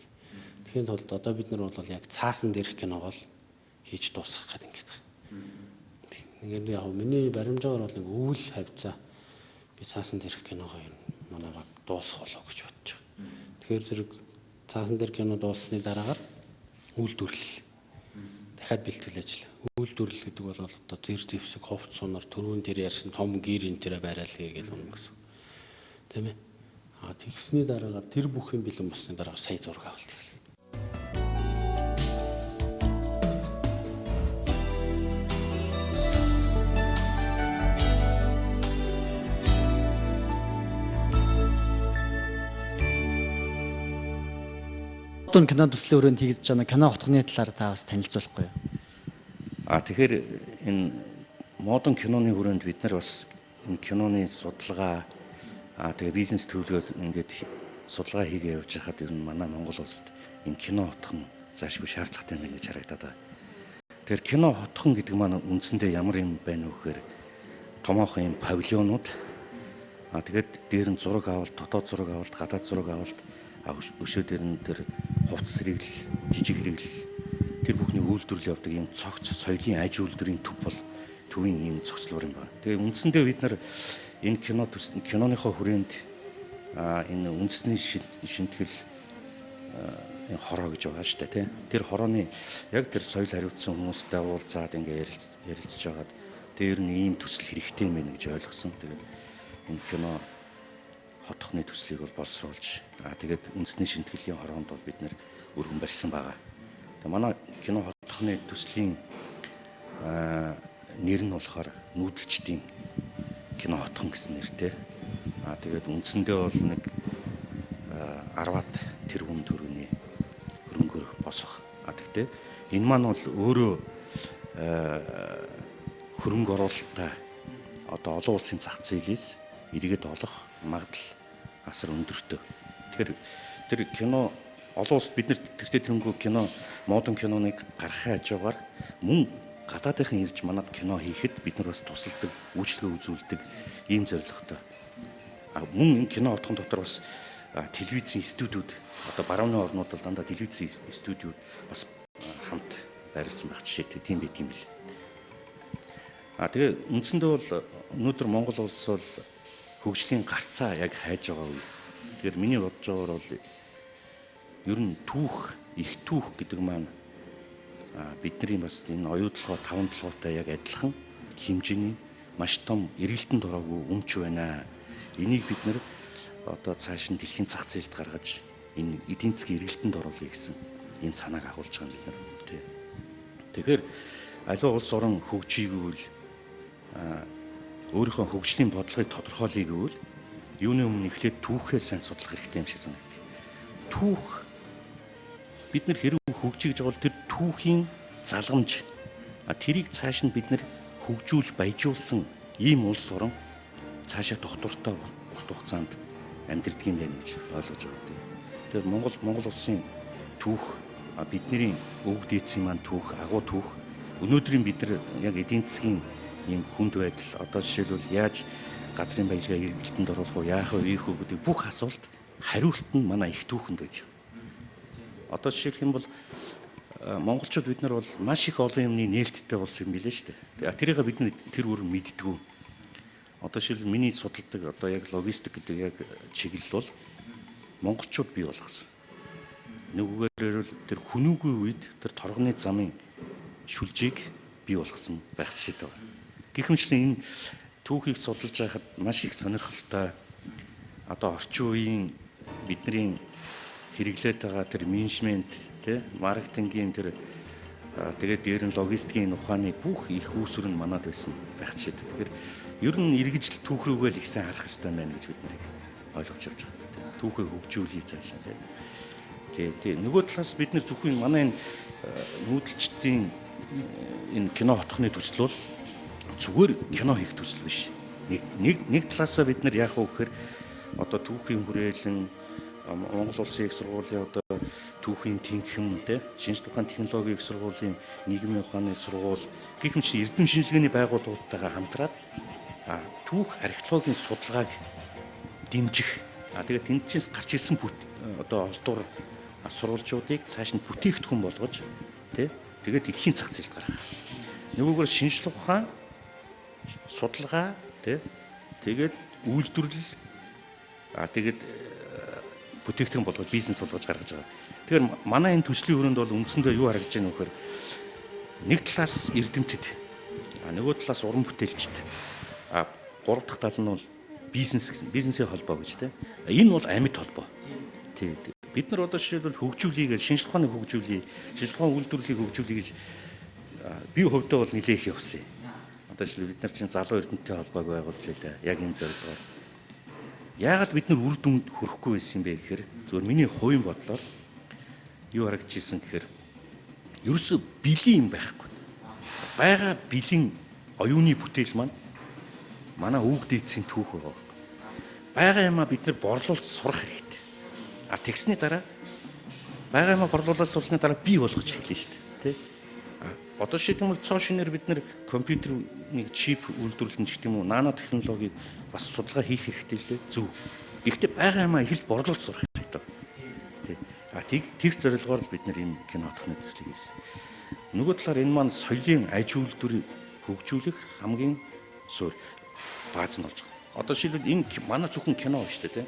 Тэгэхийн тулд одоо бид нар бол яг цаасан дээрх киногоо л хийж дуусгах гэдэг ингээд байна. Ингээд яг миний баримжаагаар бол нэг өвөл хавцаа би цаасан дээрх киногоо энэ манай баг дуусгах болоо гэж бодож байгаа. Тэгэхээр зэрэг цаасан дээр кино дууссаны дараагаар үйлдвэрлэл дахиад бэлтгэл ажил. Үйлдвэрлэл гэдэг бол одоо зэр зэвсэг хувц сунар түрүүн тэр ярьсан том гэр энэ тэрэ барайл гэргээл унна гэсэн. Тийм ээ. А тэгсний дараагаар тэр бүх юм бэлэн болсны дараа сая зураг авалт эхэлнэ. Модун кино төслийн өрөөнд хийгдэж байгаа кино хотхны талаар та бас танилцуулахгүй юу? А тэгэхээр энэ модон киноны хүрээнд бид нар бас энэ киноны судалгаа тэгээ бизнес төлөвлөгөө ингээд судалгаа хийгээ явж байхад ер нь манай Монгол улсад энэ кино хотхон заашгүй шаардлагатай юм байна гэж харагдаад байгаа. Тэгэхээр кино хотхон гэдэг маань үндсэндээ ямар юм байна вэ гэхээр томоохон юм павильонууд тэгээд дээр нь зураг авалт, дотоод зураг авалт, гадаад зураг авалт, өшөө дээр нь тэр хувцас хэрэглэл, жижиг хэрэглэл тэр бүхний үйлдвэрлэл явдаг ийм цогц соёлын аж үйлдвэрийн төв бол төвийн ийм цогцлуур юм байна. Тэгээ үндсэндээ бид нар энэ кино киноныхоо хүрээнд энэ үндэсний шинтгэл энэ хороо гэж байгаа шүү дээ, тийм. Тэр хорооны яг тэр соёл хариуцсан хүмүүстэй уулзаад ингээ ярилцж байгаад тэр нь ийм төсөл хэрэгтэй юм байна гэж ойлгосон. Тэгээд энэ кино хотхны төслийг бол боловсруулж тэгээд үндэсний шинтгэлийн хороонд бол бид нэр өргөн барьсан байгаа. Тэгээд манай кино хотхны төслийн нэр нь болохоор нүүдэлчдийн кино хотхон гэсэн нэртэй. Тэгээд үндсэндээ бол нэг 10-аад тэрбум төгрөгийн хөрөнгөөр босох. Тэгтээ энэ маань бол өөрөө хөрөнгө оруулалтаа одоо олон улсын зах зээлээс эргээд олох магадлал асар өндөртэй. Тэгэхээр тэр кино Олон улсад бид нар тэртээ тэрнгүү кино, модон киноныг гаргахын хажуугаар мөн гадаадынхан ирж манад кино хийхэд бид нар бас тусалдаг, үйлчлэгээ үзүүлдэг ийм зорилготой. Мөн энэ кино хотхон дотор бас телевизийн студиуд, одоо барууны орнуудад дандаа телевизийн студиуд бас хамт байрлсан байх жишээтэй тийм байдаг юм бэл. Тэгээ үндсэндээ бол өнөөдөр Монгол улс бол хөгжлийн гарцаа яг хайж байгаа үе. Тэгэхээр миний бодож байгаагаар бол ер нь түүх, их түүх гэдэг маань бидний бас энэ оюутлогоо, таван толгойтой яг адилхан хэмжээний маш том эргэлтэнд ороогүй өмч байна. Энийг бид нэр одоо цааш нь дэлхийн зах зээлд гаргаж энэ эдийн засгийн эргэлтэнд оруулъя гэсэн ийм санааг агуулж байгаа юм бид нар. Тий. Тэгэхээр аливаа улс орон хөгжийгүүл өөрийнхөө хөгжлийн бодлогыг тодорхойлъё гэвэл юуны өмнө эхлээд түүхээ сайн судлах хэрэгтэй юм шиг санагдав. Түүх бид нар хэрэг хөгжиж гэж байгаа бол тэр түүхийн залгамж тэрийг цааш нь бид нар хөгжүүлж баяжуулсан ийм улс орон цаашаа тогтвортой урт хугацаанд амьдрдаг юм байна гэж ойлгож байгаа тийм. Тэгэхээр Монгол улсын түүх, бидний өвөг дээдсийн маань түүх, агуу түүх, өнөөдрийн бид нар яг эдийн засгийн ийм хүнд байдал, одоо жишээлбэл яаж газрын баялгаа эргэлтэнд оруулах уу, яах вэ, ийх үү гэдэг бүх асуулт хариулт нь манай их түүхэнд байж байгаа. Одоо жишээлх юм бол монголчууд бид нар бол маш их олон юмны нээлттэй улс юм билээ шүү дээ. Тэрийг бид нар тэр үр мэддэггүй. Одоо жишээл миний судалдаг одоо яг логистик гэдэг яг чиглэл бол монголчууд бий болгосон. Нөгөөгөөр бол тэр хүнүүгүй үед тэр торгоны замын шүлжийг бий болгосон байх жишээтэй байна. Гэх мэтлэн энэ түүхийг судалж байхад маш их сонирхолтой. Одоо орчин үеийн бидний хэрэглээд байгаа тэр менежмент, тэ маркетингийн тэр тэгээд дээр нь логистикийн ухааны бүх их үүсвэр нь манад байсан байх жишээтэй. Тэгэхээр ер нь эргэж түүх рүүгээ л их сайн харах хэрэгтэй байна гэж бид нарыг ойлгож явж байгаа. Түүхээ хөгжүүлье цааш нь тий. Тий. Нөгөө талаас бид нар зөвхөн манай энэ нүүдэлчдийн энэ кино хотхны төсөл бол зүгээр кино хийх төсөл биш. Нэг талаасаа бид нар яах вэ гэхээр одоо түүхийн хүрээлэн Монгол Улсын их сургуулийн одоо түүхийн тэнхим тий, шинжлэх ухааны технологийн их сургуулийн нийгмийн ухааны сургууль гэх мэт эрдэм шинжилгээний байгууллагуудтайгаа хамтраад түүх археологийн судалгааг дэмжих. Тэгээд тэндээс гарч ирсэн одоо олдвор сурвалжуудыг цааш нь бүтээгдэхүүн болгож тий, тэгээд дэлхийн зах зээлд гаргах. Нөгөөгөр шинжлэх ухаан судалгаа тий, тэгээд үйлдвэрлэл тэгээд бүтээгдэхүүн болгож бизнес болгож гаргаж байгаа. Тэгэхээр манай энэ төслийн өрөөнд бол үндсэндээ юу харагдаж байна вэ гэхээр нэг талаас эрдэмтэд, нөгөө талаас уран бүтээлчд, гурав дахь тал нь бол бизнес гэсэн бизнесийн холбоо гэж тий. Энэ бол амьд холбоо. Тий. Бид нар одоо жишээлбэл хөгжүүлье гэж шинжлэх ухааны хөгжүүлье, шинжлэх ухааны үйлдвэрлэлийг хөгжүүлье гэж би хувьдаа бол нэлээх явсан. Одоо жишээлбэл бид нар чинь залуу эрдэмтдийн холбоог байгуулж байлаа. Яг энэ зорилгоор. Яагаад бид нар үр дүнд хүрэхгүй байсан юм бэ гэхээр зөвхөн миний хувийн бодлоор юу харагдчихсэн гэхээр ерөөсөө бэлэн юм байхгүй. Байгаа бэлэн оюуны бүтээл маань манай өвөг дээдсийн түүх байгаа. Байгаа юмаа бид нар борлуулж сурах хэрэгтэй. Тэгсний дараа байгаа юмаа борлуулаад сурсны дараа бий болгож эхэлнэ шүү дээ. Тэ? Одоо жишээлбэл цоо шинээр бид нар компьютер нэг чип үйлдвэрлэн ч гэх юм уу нано технологиг бас судалгаа хийх хэрэгтэй л дээ. Зөв. Гэхдээ байгаа юмаа эхэлж борлуулж сурах хэрэгтэй. Тэ. Тэр зорилгоор л бид нар энэ кино хотхны төслийг хийсэн. Нөгөө талаар энэ маань соёлын аж үйлдвэрийг хөгжүүлэх хамгийн суурь бааз нь болж байгаа. Одоо жишээлбэл энэ манай зөвхөн кино биш үү те.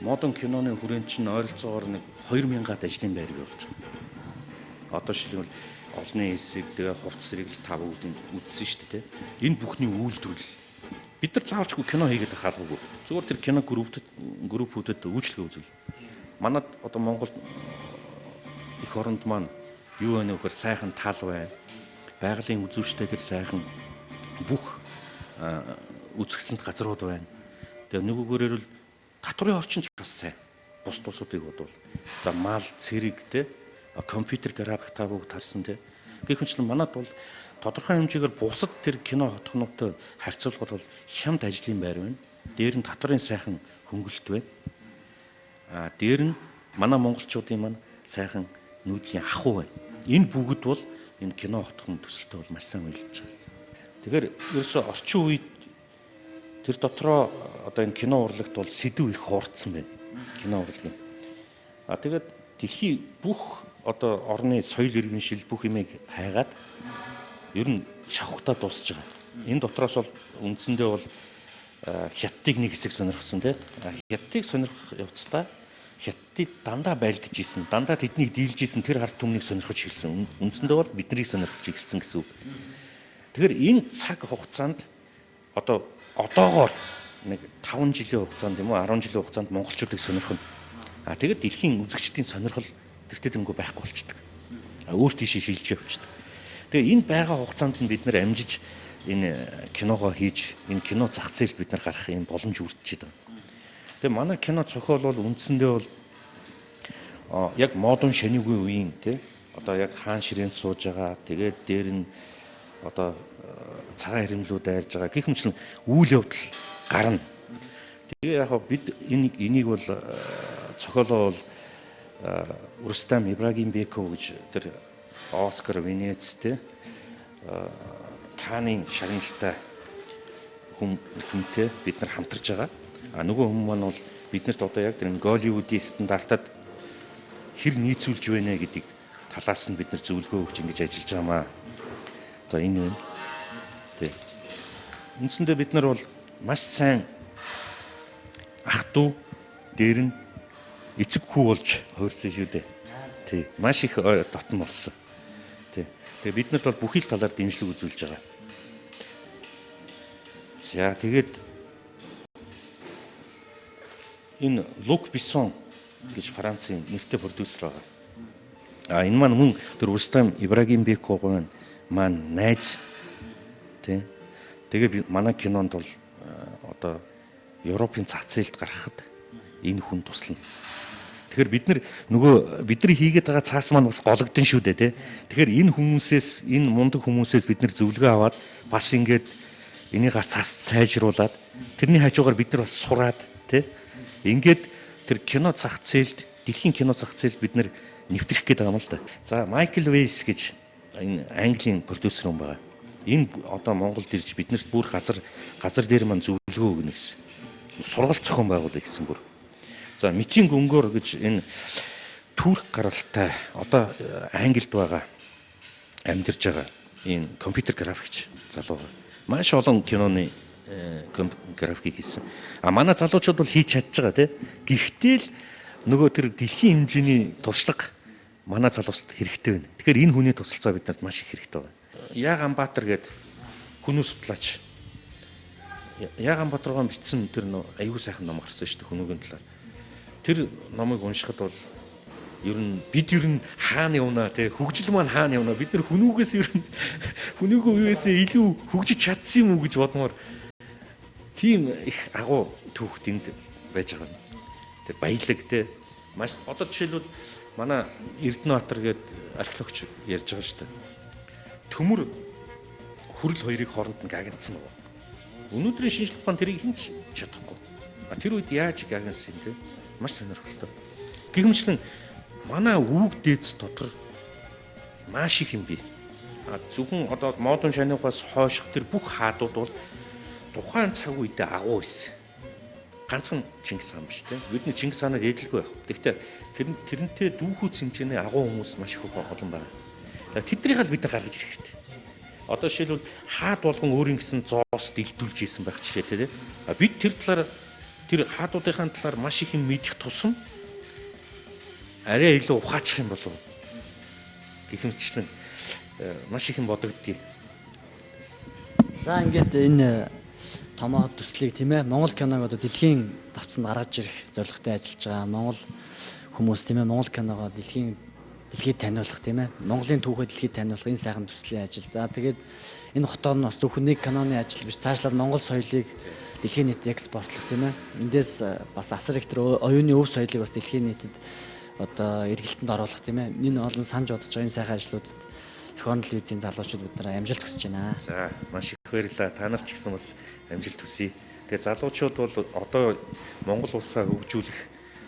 Модон киноны хүрээнд чинь ойролцоогоор нэг 2000-аад ажлын байр бий болж байгаа. Одоо жишээлбэл олонний хэсэг, тэгээ хувцас сэргэлт та бүгдийг үзсэн шүү дээ те. Энэ бүхний үйлдвэрлэл. Бид нар заавалчгүй кино хийгээд байх албагүй. Зүгээр тэр кино группүүдэд үйлчлэгээ үзүүл. Манад одоо Монгол эх оронд маань юу байна вэ гэхээр сайхан тал байна. Байгалийн үзүүштэй тэр сайхан бүх үзэсгэлэнт газрууд байна. Тэгээ нөгөөгөөр л татврын орчин ч бас сайн. Бус тусуудыг бодвол. За мал, цэрэг те, компьютер график та бүгд харсан те. Гэх мэтлэн манад бол тодорхой хэмжээгээр бусад тэр кино хотхнуудтай харьцуулахад бол хямд ажлын байр байна. Дээр нь татврын сайхан хөнгөлөлт байна. Дээр нь Манай монголчуудын маань сайхан нүүдлийн ахуй байна. Энэ бүгд бол энэ кино хотхон төсөлтөй бол маш сайн уялдж байгаа. Тэгэхээр ерөөсөө орчин үед тэр дотроо одоо энэ кино урлагт бол сэдв их хуурдсан байна. Кино урлагийн. А тэгээд дэлхийн бүх одоо орны соёл иргэншил бүх юмыг хайгаад ер нь шавхтаа дуусж байгаа. Энэ дотроос бол үндсэндээ бол хятадыг нэг хэсэг сонирхсон тий. Хятадыг сонирхох явцдаа хятадыг дандаа байлдаж исэн, дандаа тэднийг дийлж исэн тэр харт түмнийг сонирхож эхэлсэн. Үндсэндээ бол биднийг сонирхож эхэлсэн гэсэн үг. Тэгэхээр энэ цаг хугацаанд одоо одоогоор нэг 5 жилийн хугацаанд юм уу 10 жилийн хугацаанд монголчуудыг сонирхоно. А тэгээд дэлхийн үзэгчдийн сонирхол тэртээ тэрнгүү байхгүй болчдөг. А өөр тийшээ шилжиж явчихдаг. Тэгээ энэ байгаа хугацаанд нь бид нэр амжиж энэ киногоо хийж энэ кино зах зээлд бид нар гарах юм боломж үүсчихэд байгаа. Тэгээ манай кино зохиол бол үндсэндээ бол яг модон шаниггүй үеийн тий одоо яг хаан ширээнд сууж байгаа, тэгээд дээр нь одоо цагаан хэрэмлүүд айрж байгаа гэх мэтлэн үйл явдал гарна. Тэгээ яг бид энийг бол зохиолоо бол Рустам Ибрагимбеков гэж тэр Оскар, Венец тий Канны шагналтай хүнтэй бид нар хамтарч байгаа. А нөгөө хүмүүс маань бол биднэрт одоо яг тэр Голливуудын стандартад хэр нийцүүлж байна гэдэг талаас нь бид нар зөвлөгөө өгч ингэж ажиллаж байгаамаа. За энэ байна. Тий. Үндсэндээ бид нар бол маш сайн ах トゥ дээр нь эцэг хүү болж хувирсан шүү дээ. Тий. Маш их дотн болсон. Тий. Тэгээ бид нарт бол бүхий л талаар дэмжлэг үзүүлж байгаа. За тэгээд энэ Лук Бессон гэж Францын нэртэй продюсер байгаа. А энэ маань мөн тэр Рустам Ибрагимбековын маань найз тий. Тэгээ манай кинонд бол одоо Европын зах зээлд гаргахад энэ хүн туслана. Тэгэхээр бид нар нөгөө бидний хийгээд байгаа цаас маань бас гологдсон шүү дээ тий. Тэгэхээр энэ хүмүүсээс, энэ мундаг хүмүүсээс бид нар зөвлөгөө аваад бас ингээд энийга цас сайжруулад тэрний хажуугаар бид нар бас сураад тий. Ингээд тэр кино зах зээлд, дэлхийн кино зах зээлд бид нар нэвтрэх гээд байгаа юм л да. За Майкл Вейс гэж энэ Английн продюсер хүн байгаа. Энэ одоо Монголд ирж биднэрт бүр газар дээр маань зөвлөгөө өгнө гэсэн. Сургалт зохион байгуулъя гэсэн бүр. За Митинг Өнгөр гэж энэ турк гаралтай одоо Англид байгаа амьдарч байгаа энэ компьютер графикч залуу. Маш олон киноны графикийг хийсэн. А манай залуучууд бол хийж чадж байгаа тий. Гэхдээ л нөгөө тэр дэлхийн хэмжээний туршлага манай залуучууд хэрэгтэй байна. Тэгэхээр энэ хүний тусалцаа биднэрт маш их хэрэгтэй байна. Ягаанбаатар гээд хүнүү судлаач. Ягаанбаатаргаан бичсэн тэр нөө аюу сайхан ном гарсан шүү дээ хүнүүгийн талаар. Тэр номыг уншихад бол ер нь бид ер нь хаана явна те хөгжил маань хаана явна бид нар хүнүүгээс ер нь хүнүүгийн үеэсээ илүү хөгжиж чадсан юм уу гэж бодмоор тийм их агуу түүхт энд байж байгаа юм. Тэр баялаг те маш одоо жишээлбэл манай Эрдэнэбаатар гээд археологч ярьж байгаа шүү дээ. Төмөр хүрэл хоёрыг хооронд нь гагнацсан байгаа. Өнөөдрийн шинжлэх ухаан тэрийг хинч чадахгүй. А тэр үед яаж гагнасан юм те? Маш сонирхолтой. Гэх мэтлэн манай өвөг дээдс дотор маш их юм бий. А зөвхөн одоо модон шаныхаас хойших тэр бүх хаадууд бол тухайн цаг үедээ агуу байсан. Ганцхан Чингис хаан биш те. Бидний Чингис хаанаар эдэлгүй байх. Тэгэхдээ тэрнтэй дүүхүүц хэмжээний агуу хүмүүс маш их олон байна. Тэднийг л бид нар гаргаж ирэх хэрэгтэй. Одоо жишээлбэл хаад болгон өөрийн гэсэн зоос дэлдүүлж исэн байх жишээ те. А бид тэр талаар тэр хаадуудынхаа талаар маш их юм мэдэх тусам арай илүү ухаачих юм болов гэх мэтчлэн маш их юм бодогддгийг. За ингээд энэ томоо төслийг тийм ээ Монгол киног одоо дэлхийн давцанд гаргаж ирэх зорилготой ажиллаж байгаа Монгол хүмүүс тийм ээ Монгол киногоо дэлхийд таниулах тийм ээ Монголын түүхээ дэлхийд таниулах энэ сайхан төслийн ажил. За тэгээд энэ хотоор нь бас зөвхөн нэг киноны ажил биш цаашлаад Монгол соёлыг дэлхийн нийтэд экспортлох тийм ээ. Эндээс бас асар их тэр оюуны өв соёлыг бас дэлхийн нийтэд одоо эргэлтэнд оруулах тийм ээ. Энэ олон санаж бодож байгаа энэ сайхан ажлуудад эх орон телевизийн залуучууд бид нараа амжилт хүсэж байна. За маш их баярлалаа. Та нар ч гэсэн бас амжилт хүсье. Тэгээ залуучууд бол одоо Монгол улсаа хөгжүүлэх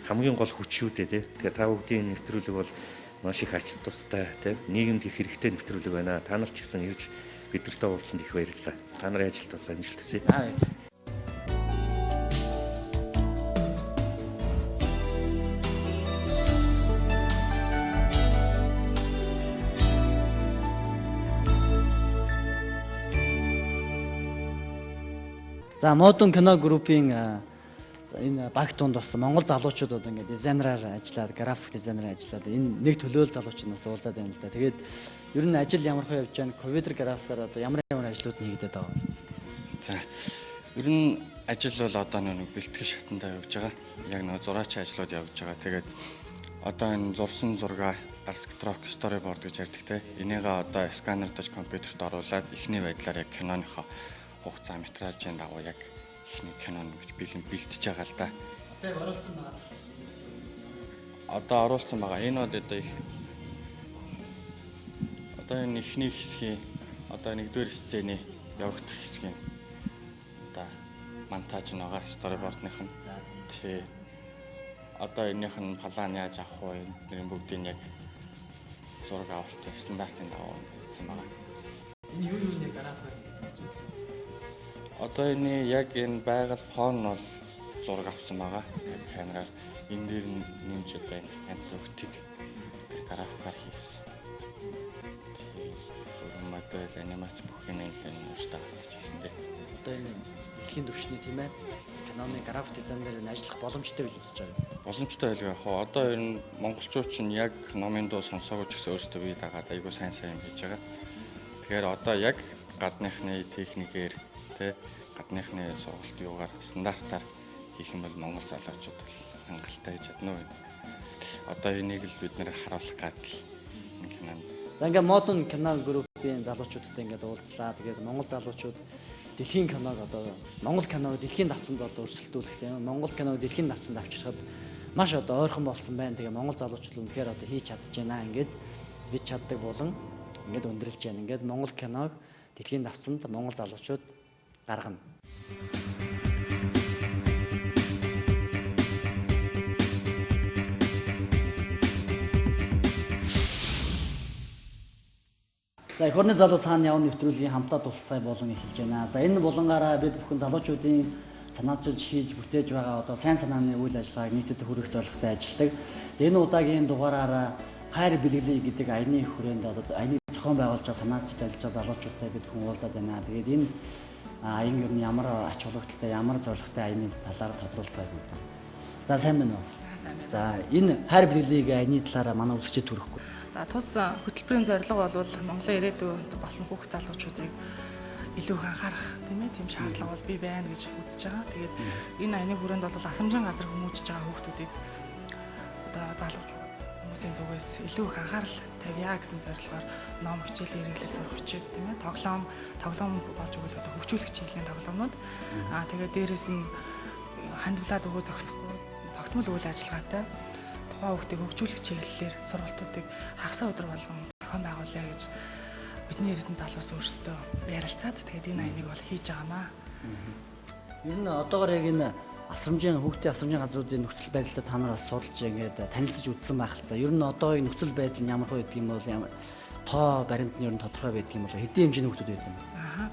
хамгийн гол хүч шүү дээ, тий. Тэгэхээр та бүгдийн нэвтрүүлэг бол маш их ач тустай, тий. Нийгэмд их хэрэгтэй нэвтрүүлэг байна. Та нар ч гэсэн ирж бидэртэй уулзсанд их баярлалаа. Та нарын ажилд бас амжилт хүсье. За баярлалаа. За Модун кино группийн энэ баг тунд бас Монгол залуучууд одоо ингээд дизайнераар ажиллаад, график дизайнераар ажиллаад энэ нэг төлөөл залуучууд бас уулзаад байна л да. Тэгээд ер нь ажил ямар хөө явж байна? Компьютер графикаар одоо ямар ямар ажлууд нь хийгдээд байгаа вэ? За ер нь ажил бол одоо нэг бэлтгэл шатандаа явж байгаа. Яг нэг зураачийн ажлууд явж байгаа. Тэгээд одоо энэ зурсан зураг Architecture storyboard гэж ярьдаг те. Энийгээ одоо сканердаж компьютерт оруулаад эхний байдлаар яг киноныхоо хугацаа метражийн дагуу яг эхний кино гэж бэлэн бэлтэж байгаа л да. Одоо оруулсан байгаа шүү дээ. Одоо оруулсан байгаа. Энэ бол одоо их одоо энэ эхний хэсгийн одоо нэгдүгээр сцений явагдах хэсгийн одоо монтаж нь байгаа storyboard-ных нь. Тий. Одоо энийх нь план яаж авах вэ? Эдний бүгдийг яг зураг авалт стандартын дагуу хийсэн байгаа. Энэ юу юуны графикаар хийсэн юм бэ? Одоо энэ яг энэ байгаль фон бол зураг авсан байгаа. Яг камераар энэ дээр нэмж одоо энэ антиоктик тэр графикаар хийсэн. Тий. Өрн модель, анимац бүх юм л энэ ууштай гартаж хийсэн дээ. Одоо энэ дэлхийн түвшний тийм ээ киноны график дизайнер энэ ажиллах боломжтой гэж үзэж байгаа юм. Боломжтой байлгүй яг хоо. Одоо ер нь монголчууд чинь яг номын дуу сонсоогүй ч гэсэн өөрсдөө бие дагаад айгүй сайн сайн юм хийж байгаа. Тэгэхээр одоо яг гадныхны техникээр тэ гадныхны сургалт юугаар стандартаар хийх юм бол монгол залуучууд бол хангалттай хийж чадна уу. Одоо энийг л бид нэр харуулах гад л энэ кинонд. За ингээ Модун кино группийн залуучуудтай ингээд уулзлаа. Тэгээд монгол залуучууд дэлхийн киног одоо монгол киног дэлхийн давцанд одоо өрсөлдүүлэх тийм монгол киног дэлхийн давцанд авчирхад маш одоо ойрхон болсон байна. Тэгээ монгол залуучууд үнэхээр одоо хийж чадж байна. Ингээд бид чаддаг болон ингээд өндөрлж байна. Ингээд монгол киног дэлхийн давцанд монгол залуучууд гаргана. За эх орны залуу цаана явна нэвтрүүлгийн хамтаа дулцгай болон эхэлж байна. За энэ булангаараа бид бүхэн залуучуудын санаачилж хийж бүтээж байгаа одоо сайн санааны үйл ажиллагааг нийтэд хүргэх зорилготой ажилладаг. Энэ удаагийн дугаараараа хайр бэлгэлээ гэдэг аяны хүрээнд одоо аяны зохион байгуулж байгаа санаачилж ажиллаж байгаа залуучуудтай бид хүн уулзаад байна. Тэгээд энэ аян ер нь ямар ач холбогдолтой, ямар зорилготой аяны талаар тодруулцгаая. За сайн байна уу? Сайн байна. За энэ хайр бэлгэлийг аяны талаараа манай үзэгчид төрөхгүй. За тус хөтөлбөрийн зорилго бол Монголын ирээдүйн болсон хүүхд залуучуудыг илүү их анхаарах тийм ээ тийм шаардлага бол бий байна гэж үзэж байгаа. Тэгээд энэ аяны хүрээнд бол асрамжийн газар хүмүүжиж байгаа хүүхдүүдэд одоо залуучууд хүмүүсийн зүгээс илүү их анхаарал тавья гэсэн зорилгоор ном хичээлийн хэрэглэл сурах хичээл тийм ээ тоглоом болж өгвөл одоо хөгжүүлэх чиглэлийн тоглоомнууд аа тэгээд дээрэс нь хандивлаад өгөө зогсохгүй тогтмол үйл ажиллагаатай тухайн хүүхдийг хөгжүүлэх чиглэлээр сургалтуудыг хагас өдөр болгон зохион байгуулъя гэж бидний эрдэнэ залуус өөрсдөө ярилцаад тэгээд энэ аяныг бол хийж байгаамаа. Ер нь одоогоор яг энэ асрамжийн хүүхдийн асрамжийн газруудын нөхцөл байдлаа та нар бас судалж ингээд танилцаж үзсэн байх л та. Ер нь одоогийн нөхцөл байдал нь ямар хөө гэдэг юм бол ямар тоо баримт нь ер нь тодорхой байдаг юм бол хэдийн хэмжээний хүүхдүүд байдаг юм бэ? Аа.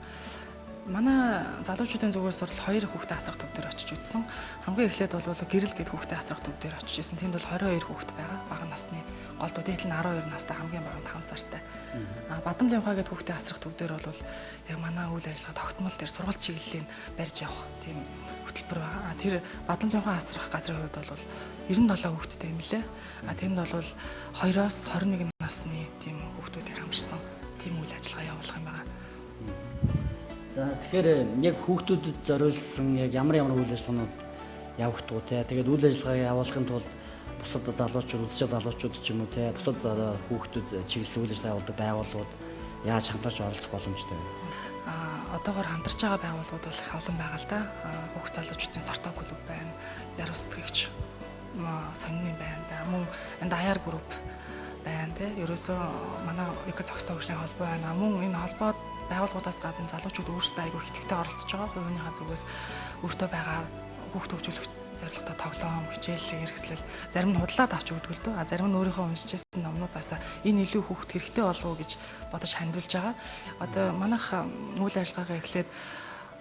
Манай залуучуудын зүгээс бол 2 хүүхдээ асрах төв дээр очиж үзсэн. Хамгийн эхлээд бол гэрэл гээд хүүхдээ асрах төв дээр очиж ирсэн. Тэнд бол 22 хүүхэд байгаа. Бага насны гол дээд нь 12 настай, хамгийн бага нь 5 сартай. А Бадамлын ухаа гээд хүүхдээ асрах төв дээр бол яг манай үйл ажиллагаа тогтмол дээр сургалт чиглэлийн барьж явах тийм хөтөлбөр байгаа. А тэр Бадамлын ухаан асрах газрын хувьд бол 97 хүүхэдтэй юм лээ. А тэнд бол 2-оос 21 насны тийм хүүхдүүдийг хамарсан тийм үйл ажиллагаа явуулах юм байна. За тэгэхээр яг хүүхдүүдэд зориулсан яг ямар ямар үйл ажиллагаанууд явагдах уу те. Тэгээд үйл ажиллагааг явуулахын тулд бусад залуучууд, үзэж залуучууд ч юм уу те, бусад хүүхдүүд чиглэсэн үйл ажиллагаа явуулдаг байгууллагууд яаж хамтарч оролцох боломжтой вэ? А одоогоор хамтарч байгаа байгууллагууд бол их олон байгаа л да. Хүүхд залуучуудын сортоо клуб байна, яруу сэтгэгч сонины байна, мөн даяар групп байна те. Ерөөсөө манай эко зохистой хөгжлийн холбоо байна. Мөн энэ холбоод байгууллагуудаас гадна залуучууд өөрсдөө айгүй идэвхтэй оролцож байгаа. Хувийнхаа зүгээс өөртөө байгаа хүүхд хөгжүүлэх зорилготой тоглоом, хичээл, хэрэгслэл зарим нь худалдаад авч өгдөг л дөө. А зарим нь өөрийнхөө уншиж ирсэн номнуудаас энэ илүү хүүхд хэрэгтэй болов уу гэж бодож хандуулж байгаа. Одоо манайх үйл ажиллагаагаа эхлээд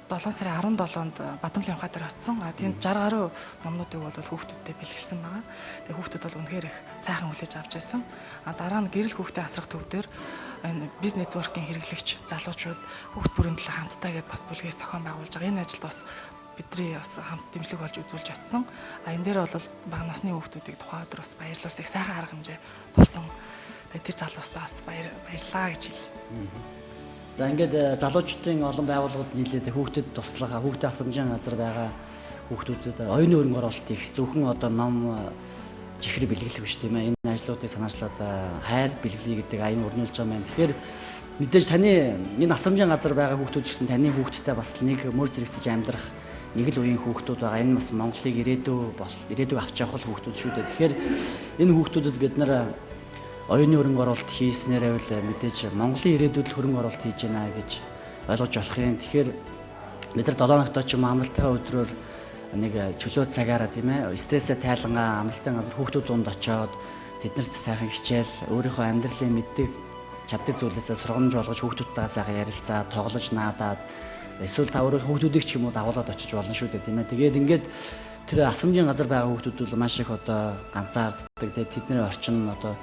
7 сарын 17-нд Бадамлын ухаа дээр очсон. А тэнд 60 гаруй номнуудыг бол хүүхдүүдэд бэлгэлсэн байгаа. Тэгээ хүүхдүүд бол үнэхээр их сайхан хүлээж авч байсан. А дараа нь гэрэл хүүхдээ асрах төв дээр энэ бизнес нэтворкийн хэрэглэгч залуучууд хүүхд бүрийн төлөө хамтдаа гэдээ бас бүлгээс зохион байгуулж байгаа. Энэ ажилд бас бидний бас хамт дэмжлэг болж үзүүлж очсон. А энэ дээр бол бага насны хүүхдүүдийг тухайн өдөр бас баярлуулсан их сайхан арга хэмжээ болсон. Тэгээ тэр залуустаа бас баярлаа гэж хэлье. За ингээд залуучдын олон байгууллагууд нийлээд хүүхдэд туслах, хүүхдээ асрамжийн газар байгаа хүүхдүүдэд оюуны хөрөнгө оруулалт их зөвхөн одоо ном чихэр бэлгэлэх биш тийм ээ. Энэ ажлуудыг санаачлаад хайр бэлгэлье гэдэг аян өрнүүлж байгаа юм. Тэгэхээр мэдээж таны энэ асрамжийн газар байгаа хүүхдүүд ч гэсэн таны хүүхдтэй бас нэг мөр зэрэгцэж амьдрах нэг л үеийн хүүхдүүд байгаа. Энэ бас Монголыг ирээдүйг авч явах хүүхдүүд шүү дээ. Тэгэхээр энэ хүүхдүүдэд бид нар оюуны хөрөнгө оруулалт хийснээрээ үл мэдээж Монголын ирээдүйд хөрөнгө оруулалт хийж байна гэж ойлгож болох юм. Тэгэхээр бид нар 7 хоногтой ч юм амралтынхаа өдрөөр нэг чөлөө цагаараа тийм ээ стрессээ тайлангаа амралтын газар хүүхдүүд дунд очиод тэднэрт сайхан хичээл өөрийнхөө амьдралын мэддэг чаддаг зүйлээсээ сургамж болгож хүүхдүүдтэйгээ сайхан ярилцаа, тоглож наадаад эсвэл та өөрийнхөө хүүхдүүдийг ч юм уу дагуулад очиж болно шүү дээ тийм ээ. Тэгээд ингээд тэр асрамжийн газар байгаа хүүхдүүд бол маш их одоо ганцаарддаг тийм тэдний орчин одоо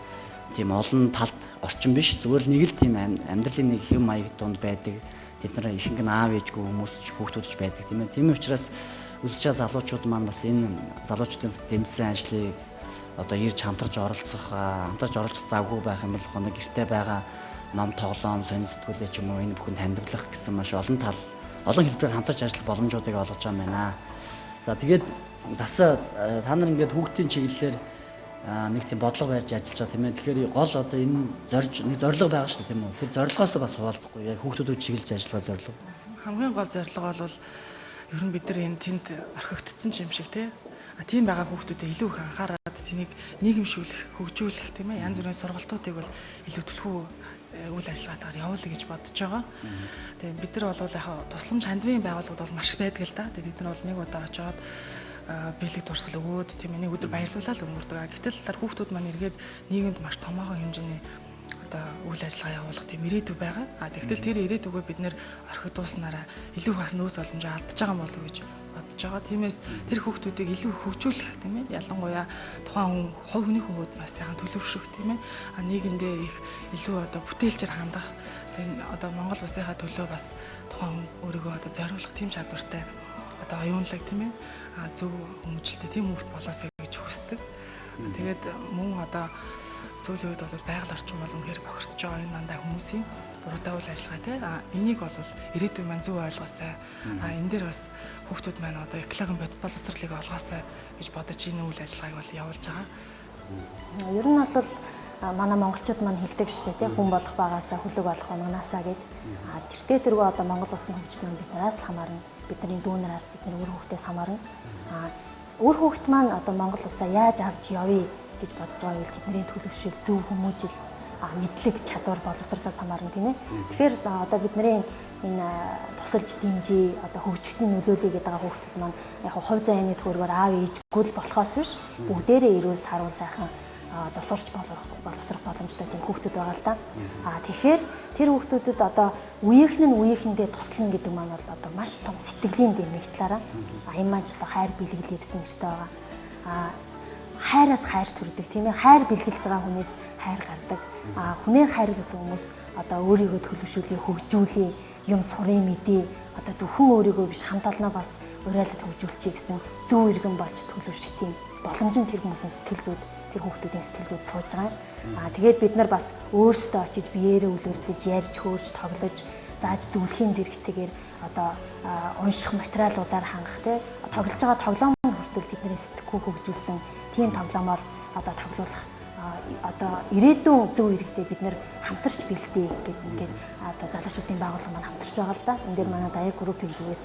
тийм олон талд орчин биш зүгээр л нэг л тийм амьдралын нэг хэв маяг дунд байдаг. Тэд нар ихэнх нь аав ээжгүй хүмүүс ч хүүхдүүд ч байдаг тийм ээ. Тийм учраас үзэж байгаа залуучууд маань бас энэ залуучдын дэмжсэн ажлыг одоо ирж хамтарч оролцох завгүй байх юм бол хоног гэрте байгаа ном тоглоом, сонин сэтгүүлээ ч юм уу энэ бүхэн танилцуулах гэсэн маш олон тал олон хэлбэрээр хамтарч ажиллах боломжуудыг олгож байгаа юм байна. За тэгээд бас та нар ингээд хүүхдийн чиглэлээр нэг тийм бодлого барьж ажиллаж байгаа тийм ээ. Тэгэхээр гол одоо энэ нэг зорилго байгаа шүү дээ тийм үү. Тэр зорилгоос бас хуваалцахгүй. Яг хүүхдүүд рүү чиглэж ажиллах зорилго. Хамгийн гол зорилго бол ер нь бид нар энэ тэнд орхигдсон юм шиг тийм. А тийм байгаа хүүхдүүдэд илүү их анхаарад тэнийг нийгэмшүүлэх, хөгжүүлэх тийм ээ. Янз бүрийн сургалтуудыг бол илүү түлхүү үйл ажиллагаатаар явуулъя гэж бодож байгаа. Тэгээ бид нар бол яг тусламж хандивын байгууллагууд бол маш их байдаг л да. Тэгээ бид нар бол нэг удаа очиод бэлэг дурсгал өгөөд тийм нэг өдөр баярлуулаад өнгөрдөг. Гэтэл талаар хүүхдүүд маань эргээд нийгэмд маш томоохон хэмжээний одоо үйл ажиллагаа явуулах тийм ирээдүй байгаа. А тэгтэл тэр ирээдүгөө бид нэр орхидууснараа илүү бас нөөц боломжоо алдаж байгаа юм болов уу гэж бодож байгаа. Тиймээс тэр хүүхдүүдийг илүү хөгжүүлэх тийм ээ. Ялангуяа тухайн хүн хувь хүнийхээ хувьд маш сайхан төлөвшөх тийм ээ. А нийгэмдээ их илүү одоо бүтээлчээр хандах тийм одоо Монгол улсынхаа төлөө бас тухайн хүн өөрийгөө одоо зориулах тийм чадвартай одоо оюунлаг тийм ээ зөв хүмүүжлтэй тийм хүүхд болоосэй гэж хүсдэг. Тэгээд мөн одоо сүүлийн үед бол байгаль орчин бол үнэхээр бохирдож байгаа энэ дандаа хүмүүсийн буруутай үйл ажиллагаа тий. А энийг бол ирээдүйн маань зөв ойлгоосай. А энэ дээр бас хүүхдүүд маань одоо экологийн бодит боловсролыг олгоосай гэж бодож энэ үйл ажиллагааг бол явуулж байгаа. Ер нь бол манай монголчууд маань хэлдэг шээ тий, хүн болох багаасаа хөлөг болох манаасаа гэд. А тэртээ тэргүй одоо Монгол улсын хөгжил маань биднээс л хамаарна. Бидний дүүнээс бидний үр хүүхдээс хамаарна. А үр хүүхд маань одоо Монгол улсаа яаж авч явъя гэж бодож байгаа үйл тэдний төлөвшил, зөв хүмүүжил, мэдлэг, чадвар, боловсролоос хамаарна тийм ээ. Тэгэхээр одоо бидний энэ тусалж дэмжиж одоо хөгжихт нь нөлөөлье гэдэг байгаа хүүхдүүд маань яг хувь заяаны төгрөгөөр аав ээжгүй л болохоос биш бүгдээрээ эрүүл саруун сайхан одоо сурч боловсрох боломжтой тийм хүүхдүүд байгаа л да. А тэгэхээр тэр хүүхдүүдэд одоо үеийнх нь үеийнхэндээ туслана гэдэг маань бол одоо маш том сэтгэлийн дэм нэг талаараа. А энэ маань ч одоо хайр бэлгэлье гэсэн нэртэй байгаа. А хайраас хайр төрдөг тийм ээ. Хайр бэлгэлж байгаа хүнээс хайр гардаг. А хүнээр хайрласан хүмүүс одоо өөрийгөө төлөвшүүлээ, хөгжүүлээ, юм сурын мэдээ одоо зөвхөн өөрийгөө биш хамт олноо бас уриалаад хөгжүүлчихье гэсэн зөв иргэн болж төлөвшөх тийм боломж нь тэр хүмүүсийн сэтгэл зүйд, тэр хүүхдүүдийн сэтгэл зүйд сууж байгаа юм. Аа тэгээд бид нар бас өөрсдөө очиж биеэрээ үлгэрлэж, ярьж, хөөрч, тоглож, зааж зөвлөхийн зэрэгцээгээр одоо унших материалуудаар хангах те тоглож байгаа тоглоом хүртэл тэдний сэтгхүү хөгжүүлсэн тийм тоглоомоор одоо тоглуулах одоо ирээдүйн зөв иргэдээ бид нэр хамтарч бэлдээ гэдэг ингээд одоо залуучуудын байгууллага маань хамтарч байгаа л да. Энэ дээр манай Даяар группийн зүгээс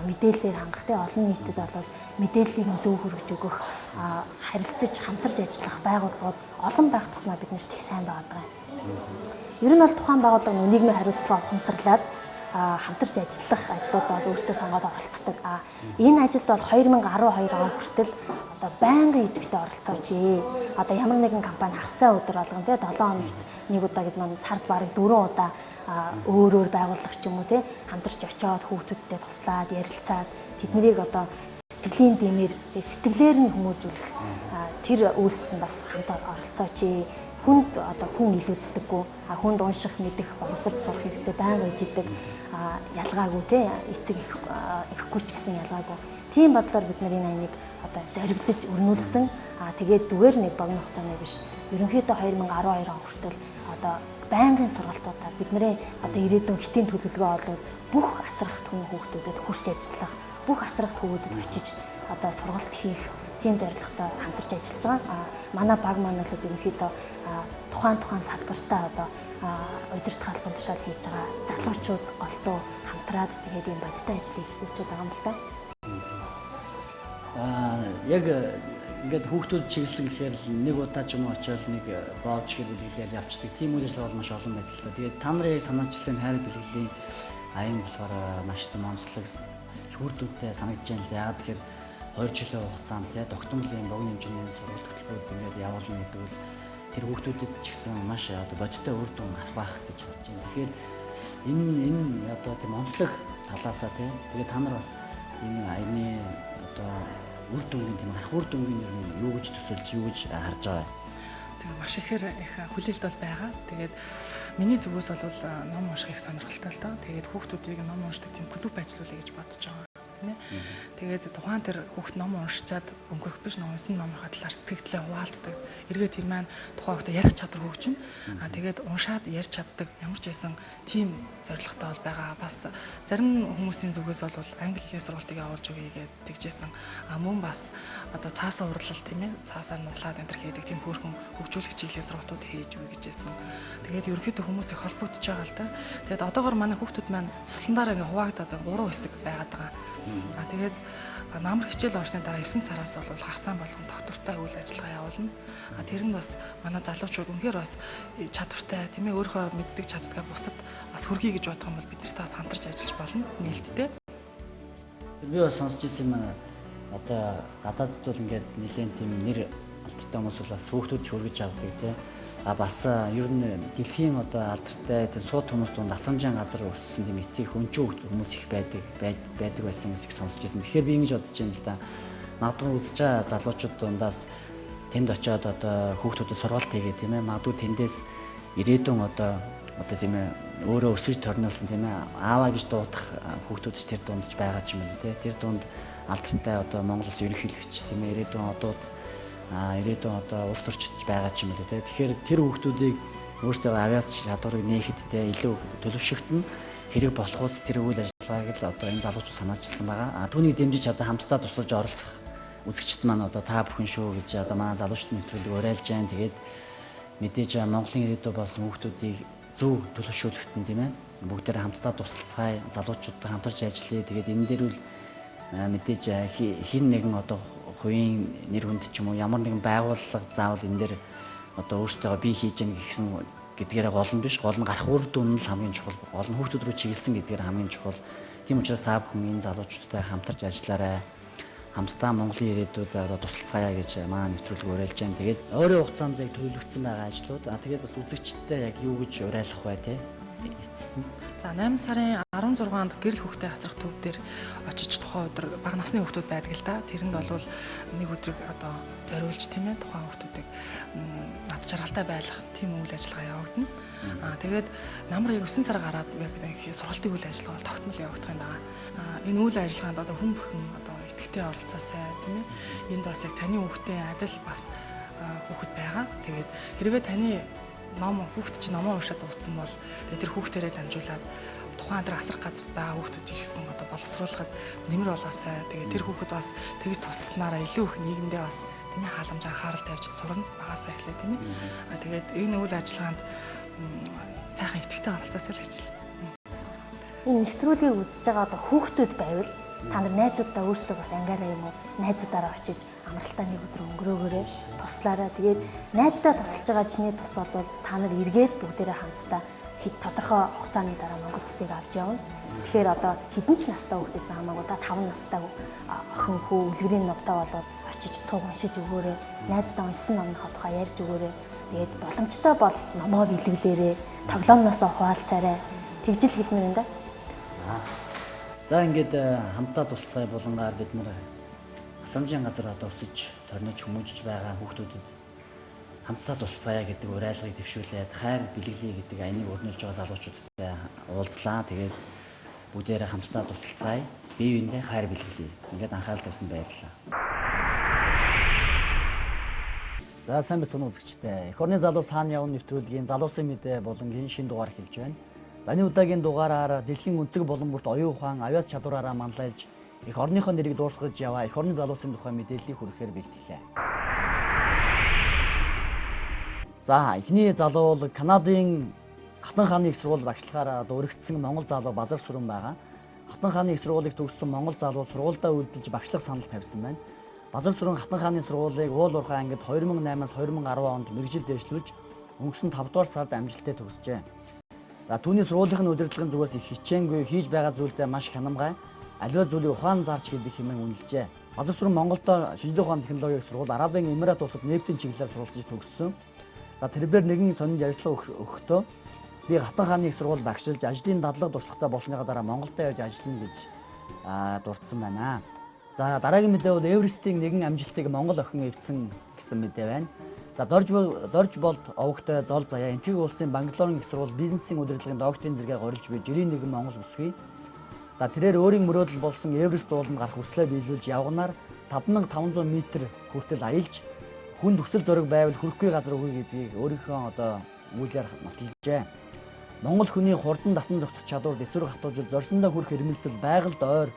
мэдээллээр хангах те олон нийтэд бол мэдээллийг зөв хүргэж өгөх харилцаж хамтарч ажиллах байгууллагууд олон байх тусмаа бид нэрт их сайн байгаад байгаа юм. Ер нь бол тухайн байгууллага нийгмийн хариуцлага ухамсарлаад хамтарч ажиллах ажлууд бол өөрсдөө сонгоод оролцдог. Энэ ажилд бол 2012 он хүртэл одоо байнгын идэвхтэй оролцооч ээ. Одоо ямар нэгэн компани хагасаа өдөр болгон тий 7 хоногт нэг удаа гэдэг маань сард бараг 4 удаа өөр байгууллага ч юм уу тий хамтарч очиод хүүхдүүдтэй туслаад ярилцаад тэднийг одоо сэтгэлийн дэмээр сэтгэлээр нь хүмүүжүүлэх тэр үйлсэд нь бас хамт оролцооч ээ. Хүнд одоо хүн илүүддэггүй, хүнд унших, мэдэх, боловсрол сурах хэрэгцээ байнга байж идэг, ялгаагүй те эцэг ихгүй ч гэсэн ялгаагүй. Тийм бодлоор бид нар энэ аяныг одоо зориглож өрнүүлсэн. Тэгээд зүгээр нэг богино хугацааны биш. Ерөнхийдөө 2012 он хүртэл одоо байнгын сургалтуудаар бидний одоо ирээдүйн хэтийн төлөвлөгөө бол бүх асрах түн хүүхдүүдэд хүрч ажиллах, бүх асрах төвүүдэд очиж одоо сургалт хийх тийм зорилготой хамтарч ажиллаж байгаа. Манай баг маань бол ерөнхийдөө тухайн салбартаа одоо удирдах албан тушаал хийж байгаа залуучууд голдуу хамтраад тэгээд ийм бодиттой ажлыг эхлүүлчихээд байгаа юм л та. Яг ингээд хүүхдүүд чиглэсэн гэхээр л нэг удаа ч юм уу очиод нэг боовч гэр бэлгэлээл явцдаг. Тийм үйл ажиллагаа бол маш олон байдаг л та. Тэгээд та нарын яг санаачилсан хайр бэлгэлийн аян болохоор маш тийм онцлог их үр дүнтэй санагдаж байна л да. Яагаад тэгэхээр 2 жилийн хугацаанд тий тогтмол ийм богино хэмжээний сургалт хөтөлбөрүүд ингээд явуулна гэдэг бол тэр хүүхдүүдэд ч гэсэн маш одоо бодиттой үр дүн гарах байх гэж харж байна. Тэгэхээр энэ одоо тийм онцлог талаасаа тий тэгээд та нар бас энэ аяны одоо үр дүнгийн тийм гарах үр дүнгийн ер нь юу гэж төсөөлж юу гэж харж байгаа вэ? Тэгээ маш ихээр их хүлээлт бол байгаа. Тэгээд миний зүгээс бол ном унших их сонирхолтой л доо. Тэгээд хүүхдүүдийг ном уншдаг тийм клуб ажиллуулъя гэж бодож байгаа. Тийм ээ. Тэгээд тухайн тэр хүүхд ном уншичаад өнгөрөх биш, унсан номынхаа талаар сэтгэлдээ хуваалцдаг. Эргээд тэр маань тухайн хүүхдэд ярих чадвар хөгжинэ. Тэгээд уншаад ярьж чаддаг ямар ч байсан тийм зорилготой бол байгаа. Бас зарим хүмүүсийн зүгээс бол англи хэлний сургалтыг явуулж өгье гэж тэгжсэн. Мөн бас одоо цаасаа урлал тийм ээ, цаасаар нуглаад энэ төр хийдэг тийм хөөрхөн хөгжүүлэх чиглэлийн сургалтууд хийж өгье гэжсэн. Тэгээд ерөнхийдөө хүмүүс их холбогдож байгаа л да. Тэгээд одоогор манай хүүхдүүд маань цусландаараа ингээ хуваагдаад 3 хэсэг байгаад байгаа. Тэгээд намар хичээл орсны дараа 9 сараас бол хагасаан болгон доктортой үйл ажиллагаа явуулна. Тэр нь бас манай залуучууд үнэхээр бас чадвартай тийм ээ, өөрийнхөө мэддэг чаддгаа бусдад бас хүргэе гэж бодох юм бол бид нартай бас хамтарч ажиллаж болно нээлттэй. Би бас сонсч ирсэн юм одоо гадаадд бол ингээд нэлээд тийм нэр алдартай хүмүүс бол бас хүүхдүүд их өргөж авдаг тий. Бас ер нь дэлхийн одоо алдартай тийм сууд хүмүүс дунд асрамжийн газар өссөн тийм эцэг хөнчүү хүмүүс их байдаг байсан гэсэн сонсч ирсэн. Тэгэхээр би ингэж бодож байна л да. Магадгүй үзэж байгаа залуучууд дундаас тэнд очиод одоо хүүхдүүдэд сургалт хийгээ тийм ээ. Магадгүй тэндээс ирээдүйн одоо тийм ээ өөрөө өсөж торниулсан тийм ээ ааваа гэж дуудах хүүхдүүд ч тэр дунд ч байгаа ч юм уу тий. Тэр дунд алдартай одоо Монгол улсын ерөнхийлөгч тийм ээ ирээдүйн одууд ирээдүйн одоо улс төрчдөж байгаа ч юм уу те. Тэгэхээр тэр хүүхдүүдийг өөрсдөө авиас чадварыг нээхэд те илүү төлөвшөгт нь хэрэг болохуйц тэр үйл ажиллагааг л одоо энэ залуучууд санаачилсан байгаа. Түүнийг дэмжиж одоо хамтдаа тусалж оролцох үзэгчд маань одоо та бүхэн шүү гэж одоо манай залуучдын нэвтрүүлэг уриалж байна. Тэгээд мэдээж Монголын ирээдүй болсон хүүхдүүдийг зөв төлөвшүүлэхэд нь тийм ээ бүгдээр хамтдаа тусалцгаая, залуучуудтай хамтарч ажиллая. Тэгээд энэ дээр үл мэдээж хин нэгэн одоо хувийн нэр хүнд ч юм уу ямар нэгэн байгууллага заавал энэ дээр одоо өөртөө бий хийж яах гэсэн гэдгээрээ гол нь биш, гол нь гарах үр дүн нь л хамгийн чухал. Гол нь хүүхдүүд рүү чиглэсэн гэдгээр хамгийн чухал. Тийм учраас та бүхэн энэ залуучуудтай хамтарч ажиллаарай. Хамтдаа Монголын ирээдүйд одоо тусалцгаая гэж манай нэвтрүүлэг уриалж байна. Тэгээд ойрын хугацаанд яг төлөвлөгдсөн байгаа ажлууд. Тэгээд бас үзэгчдээ яг юу гэж уриалах вэ те? Эцэст нь. За 8 сарын 16-нд гэрэл хүүхдээ асрах төв дээр очиж тухайн өдөр бага насны хүүхдүүд байдаг л да. Тэрэнд бол нэг өдрийг одоо зориулж тийм ээ тухайн хүүхдүүдийг над жаргалтай байлгах тийм үйл ажиллагаа явагдана. Тэгээд намар яг 9 сар гараад яг сургалтын үйл ажиллагаа бол тогтмол явагдах юм байна. Энэ үйл ажиллагаанд одоо хүн бүхэн одоо идэвхтэй оролцоосай тийм ээ. Энд бас яг таны хүүхдээ адил бас хүүхэд байгаа. Тэгээд хэрвээ таны ном хүүхд чинь номоо уншаад дууссан бол тэгээд тэр хүүхдэрээ дамжуулаад тухайн тэр асрах газарт байгаа хүүхдүүдийг гэсэн одоо боловсруулахад нэмэр болоосай. Тэгээд тэр хүүхэд бас тэгж тусалснараа илүү их нийгэмдээ бас тийм ээ халамж анхаарал тавьж сурна багасаа эхлэе тийм ээ. Тэгээд энэ үйл ажиллагаанд сайхан идэвхтэй оролцоосай л гэж л. Энэ нэвтрүүлгийг үзэж байгаа одоо хүүхдүүд байвал та нар найзуудаа өөрсдөө бас ангиараа юм уу найзуудаараа очиж амралтаа нэг өдөр өнгөрөөгөөрэй туслаарай. Тэгээд найздаа тусалж байгаа чиний тус бол та нар эргээд бүгдээрээ хамтдаа хэд тодорхой хугацааны дараа Монгол улсыг авч явна. Тэгэхээр одоо хэдэн ч настай хүүхдээс хамаагүй та 5 настай охин хүү үлгэрийн номтой болоод очиж цуг уншиж өгөөрэй. Найздаа уншсан номынхоо тухай ярьж өгөөрэй. Тэгээд боломжтой бол номоо бэлэглээрэй. Тоглоомноос хуваалцаарай. Тэгжил хэлмээр энэ да. За ингээд хамтаа тулцгаая булангаар бид нар асрамжийн газар одоо өсөж торнож хүмүүжиж байгаа хүүхдүүдэд хамтаа тулцгаая гэдэг уриалгыг дэвшүүлээд хайр бэлэглэе гэдэг аяныг өрнүүлж байгаа залуучуудтай уулзлаа. Тэгээд бүгдээрээ хамтдаа тусалцгаая. Бие биендээ хайр бэлэглэе. Ингээд анхаарал тавьсанд баярлалаа. За сайн байцгаана үзэгчдээ. Эх орны залуус хаана явна нэвтрүүлгийн залуусын мэдээ болонгийн шинэ дугаар эхэлж байна. За энэ удаагийн дугаараар дэлхийн өнцөг болон бүрт оюун ухаан, авиас чадвараараа манлайлж эх орныхоо нэрийг дуурсгаж яваа эх орны залуусын тухай мэдээллийг хүргэхээр бэлтгэлээ. За эхний залуу бол Канадын Хатан хааны их сургууль багшлахаараа өргөцсөн монгол залуу Базар Сүрэн байгаа. Хатан хааны их сургуулийг төгссөн монгол залуу сургуульдаа үлдэж багшлах санал тавьсан байна. Базар Сүрэн Хатан хааны сургуулийг уул уурхай ангид 2008-аас 2010 онд мэргэжил дэвшлүүлж өнгөрсөн 5 дугаар сард амжилттай төгсжээ. За түүний сургуулийн удирдлагын зүгээс их хичээнгүй хийж байгаа зүйлдээ маш хянамгай, аливаа зүйлийг ухаан зарч хийдэг хэмээн үнэлжээ. Базар Сүрэн Монголд шинжлэх ухааны технологийн их сургууль Арабын Эмират улсад нефтийн чиглэлээр суралцж төгссөн. За тэрбээр нэгэн сонинд ярилцлага өгөхдөө би Хатан хааны их сургууль багшилж ажлын дадлага туршлагатай болсныхаа дараа Монголд явж ажиллана гэж дурдсан байна. За дараагийн мэдээ бол Эверестийн нэгэн амжилтыг Монгол охин эвдсэн гэсэн мэдээ байна. За Дорж болд овогтой зол заяа Энэтхэг улсын Бангалорын их сургууль бизнесийн удирдлагын докторийн зэрэгээ горилж буй жирийн нэгэн Монгол бүсгүй. За тэрээр өөрийн мөрөөдөл болсон Эверест ууланд гарах хүслээ биелүүлж явганаар 5500 м хүртэл аялж хүн төсөл зориг байвал хүрэхгүй газар үгүй гэдгийг өөрийнхөө одоо үйлээр нотолжээ. Монгол хүний хурдан дасан зохицох чадвар, дэвсгэр хатуужил, зорьсондоо хүрэх эрмэлзэл, байгальд ойр,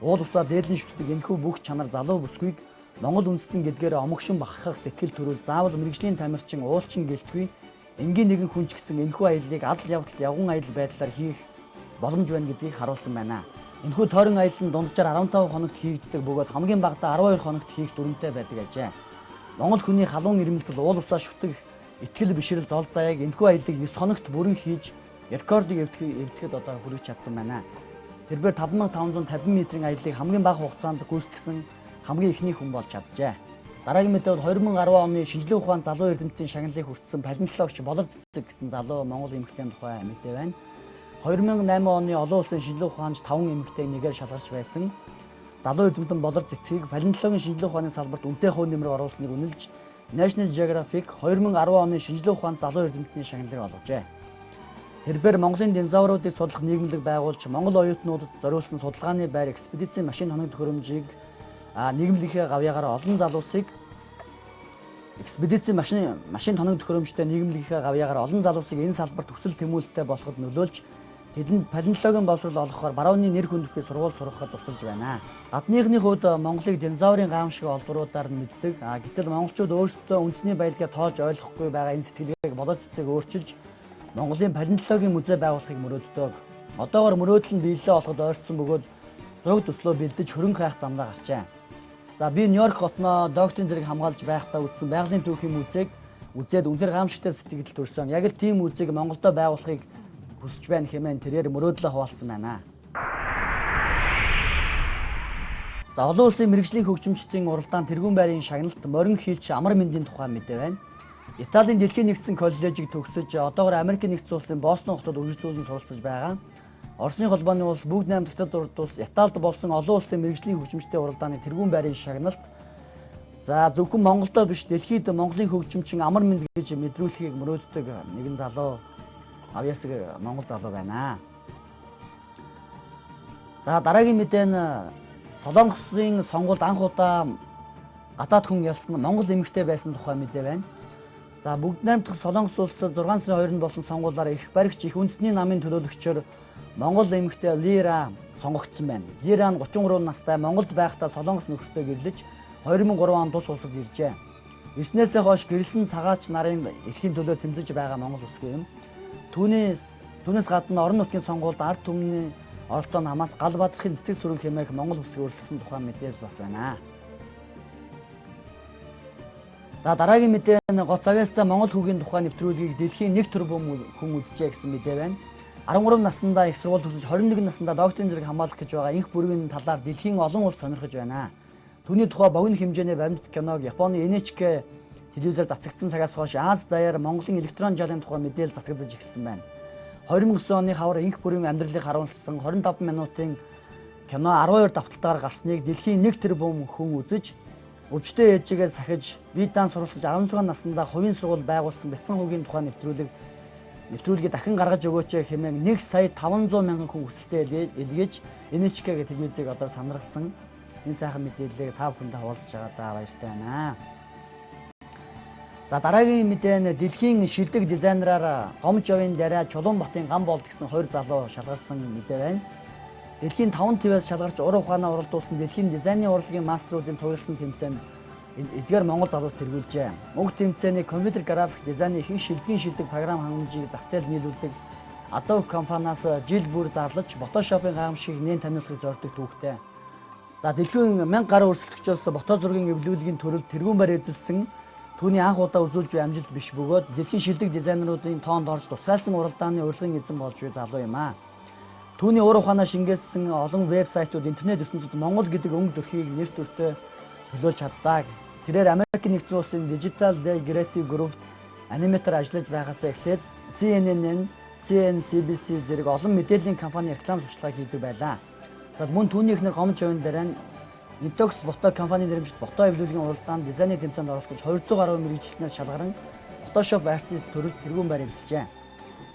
уул усаа дээдлэн шүтдэг энэхүү бүх чанар залуу бүсгүйг Монгол үндэстэн гэдгээр омогшин бахархах сэтгэл төрүүл заавал мэргэжлийн тамирчин, уулчин гэлтгүй энгийн нэгэн хүн ч гэсэн энэхүү аяллыг адал явдалд явган аялал байдлаар хийх боломж байна гэдгийг харуулсан байна. Энэхүү тойрон аялал нь дунджаар 15 хоногт хийгддэг бөгөөд хамгийн багадаа 12 хоногт хийх дүрмтэй байдаг ажээ. Монгол хүний халуун эрмэлзэл, уул усаа шүтэх итгэл бишрэл зол заяаг энэхүү аяллыг 9 хоногт бүрэн хийж рекордыг эвдэхэд одоо хүргэж чадсан байна. Тэрбээр 5550 метрийн аяллыг хамгийн бага хугацаанд гүйцэтгсэн хамгийн эхний хүн болж чаджээ. Дараагийн мэдээ бол 2010 оны шинжлэх ухаан залуу эрдэмтдийн шагналыг хүртсэн палеонтологч Болор Цэцэг гэсэн залуу монгол эмэгтэйн тухай мэдээ байна. 2008 оны олон улсын шинжлэх ухаанч 5 эмэгтэй нэгээр шалгарч байсан. Залуу эрдэмтэн Болор Цэцгийг палеонтологийн шинжлэх ухааны салбарт үнэтэй хувь нэмэр оруулсныг үнэлж National Geographic 2010 оны шинжлэх ухаан залуу эрдэмтдийн шагналыг олгожээ. Тэрбээр Монголын динозавруудыг судлах нийгэмлэг байгуулж Монгол оюутнуудад зориулсан судалгааны байр экспедицийн машин хоног төхөөрөмжийг нийгэмлэгийн гавьяагаар олон залуусыг экспедицийн машин тоног төхөөрөмжтэй нийгэмлэгийн гавьяагаар олон залуусыг энэ салбарт өсөл тэмүүлэлтэй болоход нөлөөлж тэдэнд палеонтологийн боловсрол олгохоор барууны нэр хүндрэхүй сургууль сургахад тусалж байна. Гадныхны хувьд Монголыг динозаврын гайхамшиг олборуудаар нь мэддэг. Гэтэл монголчууд өөрсдөө үндэсний баялагаа тоож ойлгохгүй байгаа энэ сэтгэлгээг Болор Цэцэг өөрчилж Монголын палеонтологийн музей байгуулахыг мөрөөддөг. Одоогор мөрөөдөл нь биелэлээ олоход ойртсон бөгөөд зураг төслөө бэлдэж хөрөнгө хайх замдаа гарчээ. За би Нью-Йорк хотноо докторийн зэрэг хамгаалж байхдаа үзсэн байгалийн түүхийн музейг үзээд үнэхээр гайхамшигтай сэтгэл төрсөн. Яг л тийм музейг Монголдо байгуулахыг хүсэж байна хэмээн тэрээр мөрөөдлөө хуваалцсан байна. За олон улсын мэргэжлийн хөгжимчдийн уралдаан тэргүүн байрын шагналт морин хийлч Амар Мэндийн тухай мэдээ байна. Италийн дэлхийн нэгдсэн коллежийг төгсөж одоогор Америкийн нэгдсэн улсын Бостон хотод үргэлжлүүлэн суралцж байгаа. Оросын холбооны улс бүгд найрамд хятад урд улс Италид болсон олон улсын мэргэжлийн хөгжимчдийн уралдааны тэргүүн байрын шагналт за зөвхөн Монголдо биш дэлхийд Монголын хөгжимчин Амар Мэнд гэж мэдрүүлэхийг мөрөөддөг нэгэн залуу авьяасаг монгол залуу байна. За дараагийн мэдээ нь Солонгосын сонгуульд анх удаа гадаад хүн ялсан монгол эмэгтэй байсан тухай мэдээ байна. За бүгд найрамдах Солонгос улсад 6 сарын 2-нд болсон сонгуулиар эрх баригч их үндэсний намын төлөөлөгчөөр монгол эмэгтэй Лира сонгогдсон байна. Лира нь 33 настай Монголд байхдаа Солонгос нөхөртөө гэрлэж 2003 онд тус улсад иржээ. Ирснээсээ хойш гэрлсэн цагаач нарын эрхийн төлөө тэмцэж байгаа монгол бүсгүй юм. Түүнээс гадна орон нутгийн сонгуульд ард түмний оролцоо нь хамаас гал бадрахын цэцэг сүрэн хэмээх монгол бүсгүй өрсөлдсөн тухай мэдээлэл бас байна. За дараагийн мэдээ нь Гоц Авьяастай Монгол хүүгийн тухай нэвтрүүлгийг дэлхийн 1 тэрбум хүн үзжээ гэсэн мэдээ байна. 13 наснда их сургууль төгсөж 21 наснда докторийн зэрэг хамгаалах гэж байгаа инх бүргийн талаар дэлхийн олон улс сонирхож байна. Түүний тухай богино хэмжээний баримт киног Японы NHK телевизээр цацагдсан цагаас хойш Ази даяар Монголын электрон жалын тухай мэдээлэл цацагдаж эхэлсэн байна. 2009 оны хавар инх бүрийн амьдралыг харуулсан 25 минутын кино 12 давталтаар гарсныг дэлхийн 1 тэрбум хүн үзэж өвчтөе ээжигээ сахиж бие даан суралцаж 16 наснда хувийн сургууль байгуулсан бяцхан хүүгийн тухай нэвтрүүлгийг дахин гаргаж өгөөч хэмээн 1 сая 500 мянган хүн хүсэлтээ илгээж NHK-г телевизийг одоо санаргасан энэ сайхан мэдээллийг та бүхэндээ хуваалцаж байгаадаа баяртай байна. За дараагийн мэдээ нь дэлхийн шилдэг дизайнераар Гомжовын дараа Чулуунбатын гам болд гэсэн хоёр залуу шалгарсан мэдээ байна. Дэлхийн 5 твээс шалгарч ур ухаанаа уралдуулсан дэлхийн дизайны урлагийн мастеруудын цугласан тэмцээнд эдгээр монгол залуус тэргүүлжээ. Уг тэмцээний компьютер график дизайны ихэнх шилдгийн шилдэг програм хангамжийг зах зээлд нийлүүлдэг Adobe компаниас жил бүр зарлаж Photoshop-ын гайхамшигыг нээн таниулахыг зорддог түүхтэй. За дэлхийн 1000 гаруй өрсөлдөгчөөс фото зургийн эвлүүлгийн төрөлд тэргүүн байр эзэлсэн түүний анх удаа үзүүлж буй амжилт биш бөгөөд дэлхийн шилдэг дизайнеруудын тоонд орж тусгайлсан уралдааны урлагийн эзэн болж буй залуу юм аа. Түүний ур ухаанаа шингээсэн олон вебсайтууд интернет ертөнцид Монгол гэдэг өнгө төрхийг нэр төртөө төлөөлж чаддаг. Тэрээр Америк нэгдсэн улсын Digital Day Creative Group аниматор ажиллаж байгаасаа эхлээд CNN, CNBC зэрэг олон мэдээллийн компани реклам сурталчилгаа хийдэг байлаа. За мөн түүний эхнэр Гомж хувийн дараа нь Intox Photo компани нэрмжит фото эвлүүлгийн уралдаанд дизайны тэмцээнд оролцож 200 гаруй мэргэжилтнээс шалгаран Photoshop artist төрөлд тэргүүн байр эзэлжээ.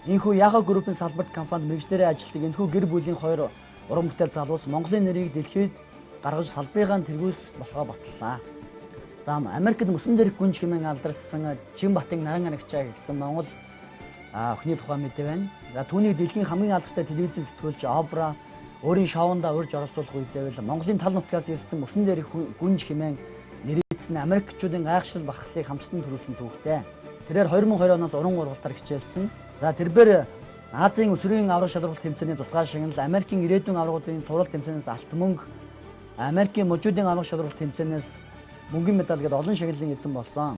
Энэхүү Yahoo Group-ын салбарт компанид мэргэжлээрээ ажилладаг энэхүү гэр бүлийн хоёр уран бүтээл залуус Монголын нэрийг дэлхийд гаргаж салбарынхаа тэргүүлэгч болохоо баталлаа. За Америкт мөсөн дээрх гүнж хэмээн алдарсан Чинбатын наран арагчаа гэсэн Монгол охины тухай мэдээ байна. За түүнийг дэлхийн хамгийн алдартай телевизийн сэтгүүлч Опра өөрийн шоундаа урьж оролцуулах үедээ л Монголын тал нутгаас ирсэн мөсөн дээрх гүнж хэмээн нэрийдсэн Америкчуудын гайхшрал бахархлыг хамттан төрүүлсэн түүхтэй. Тэрээр 2020 оноос уран ургалтаар хичээлсэн. За тэрбээр Азийн өсвөрийн аварга шалралт тэмцээний тусгай шагнал, Америкийн ирээдүйн аваргуудын цуврал тэмцээнээс алт мөнгө, Америкийн мужуудын аварга шалралт тэмцээнээс мөнгөн медаль гээд олон шагналын эзэн болсон.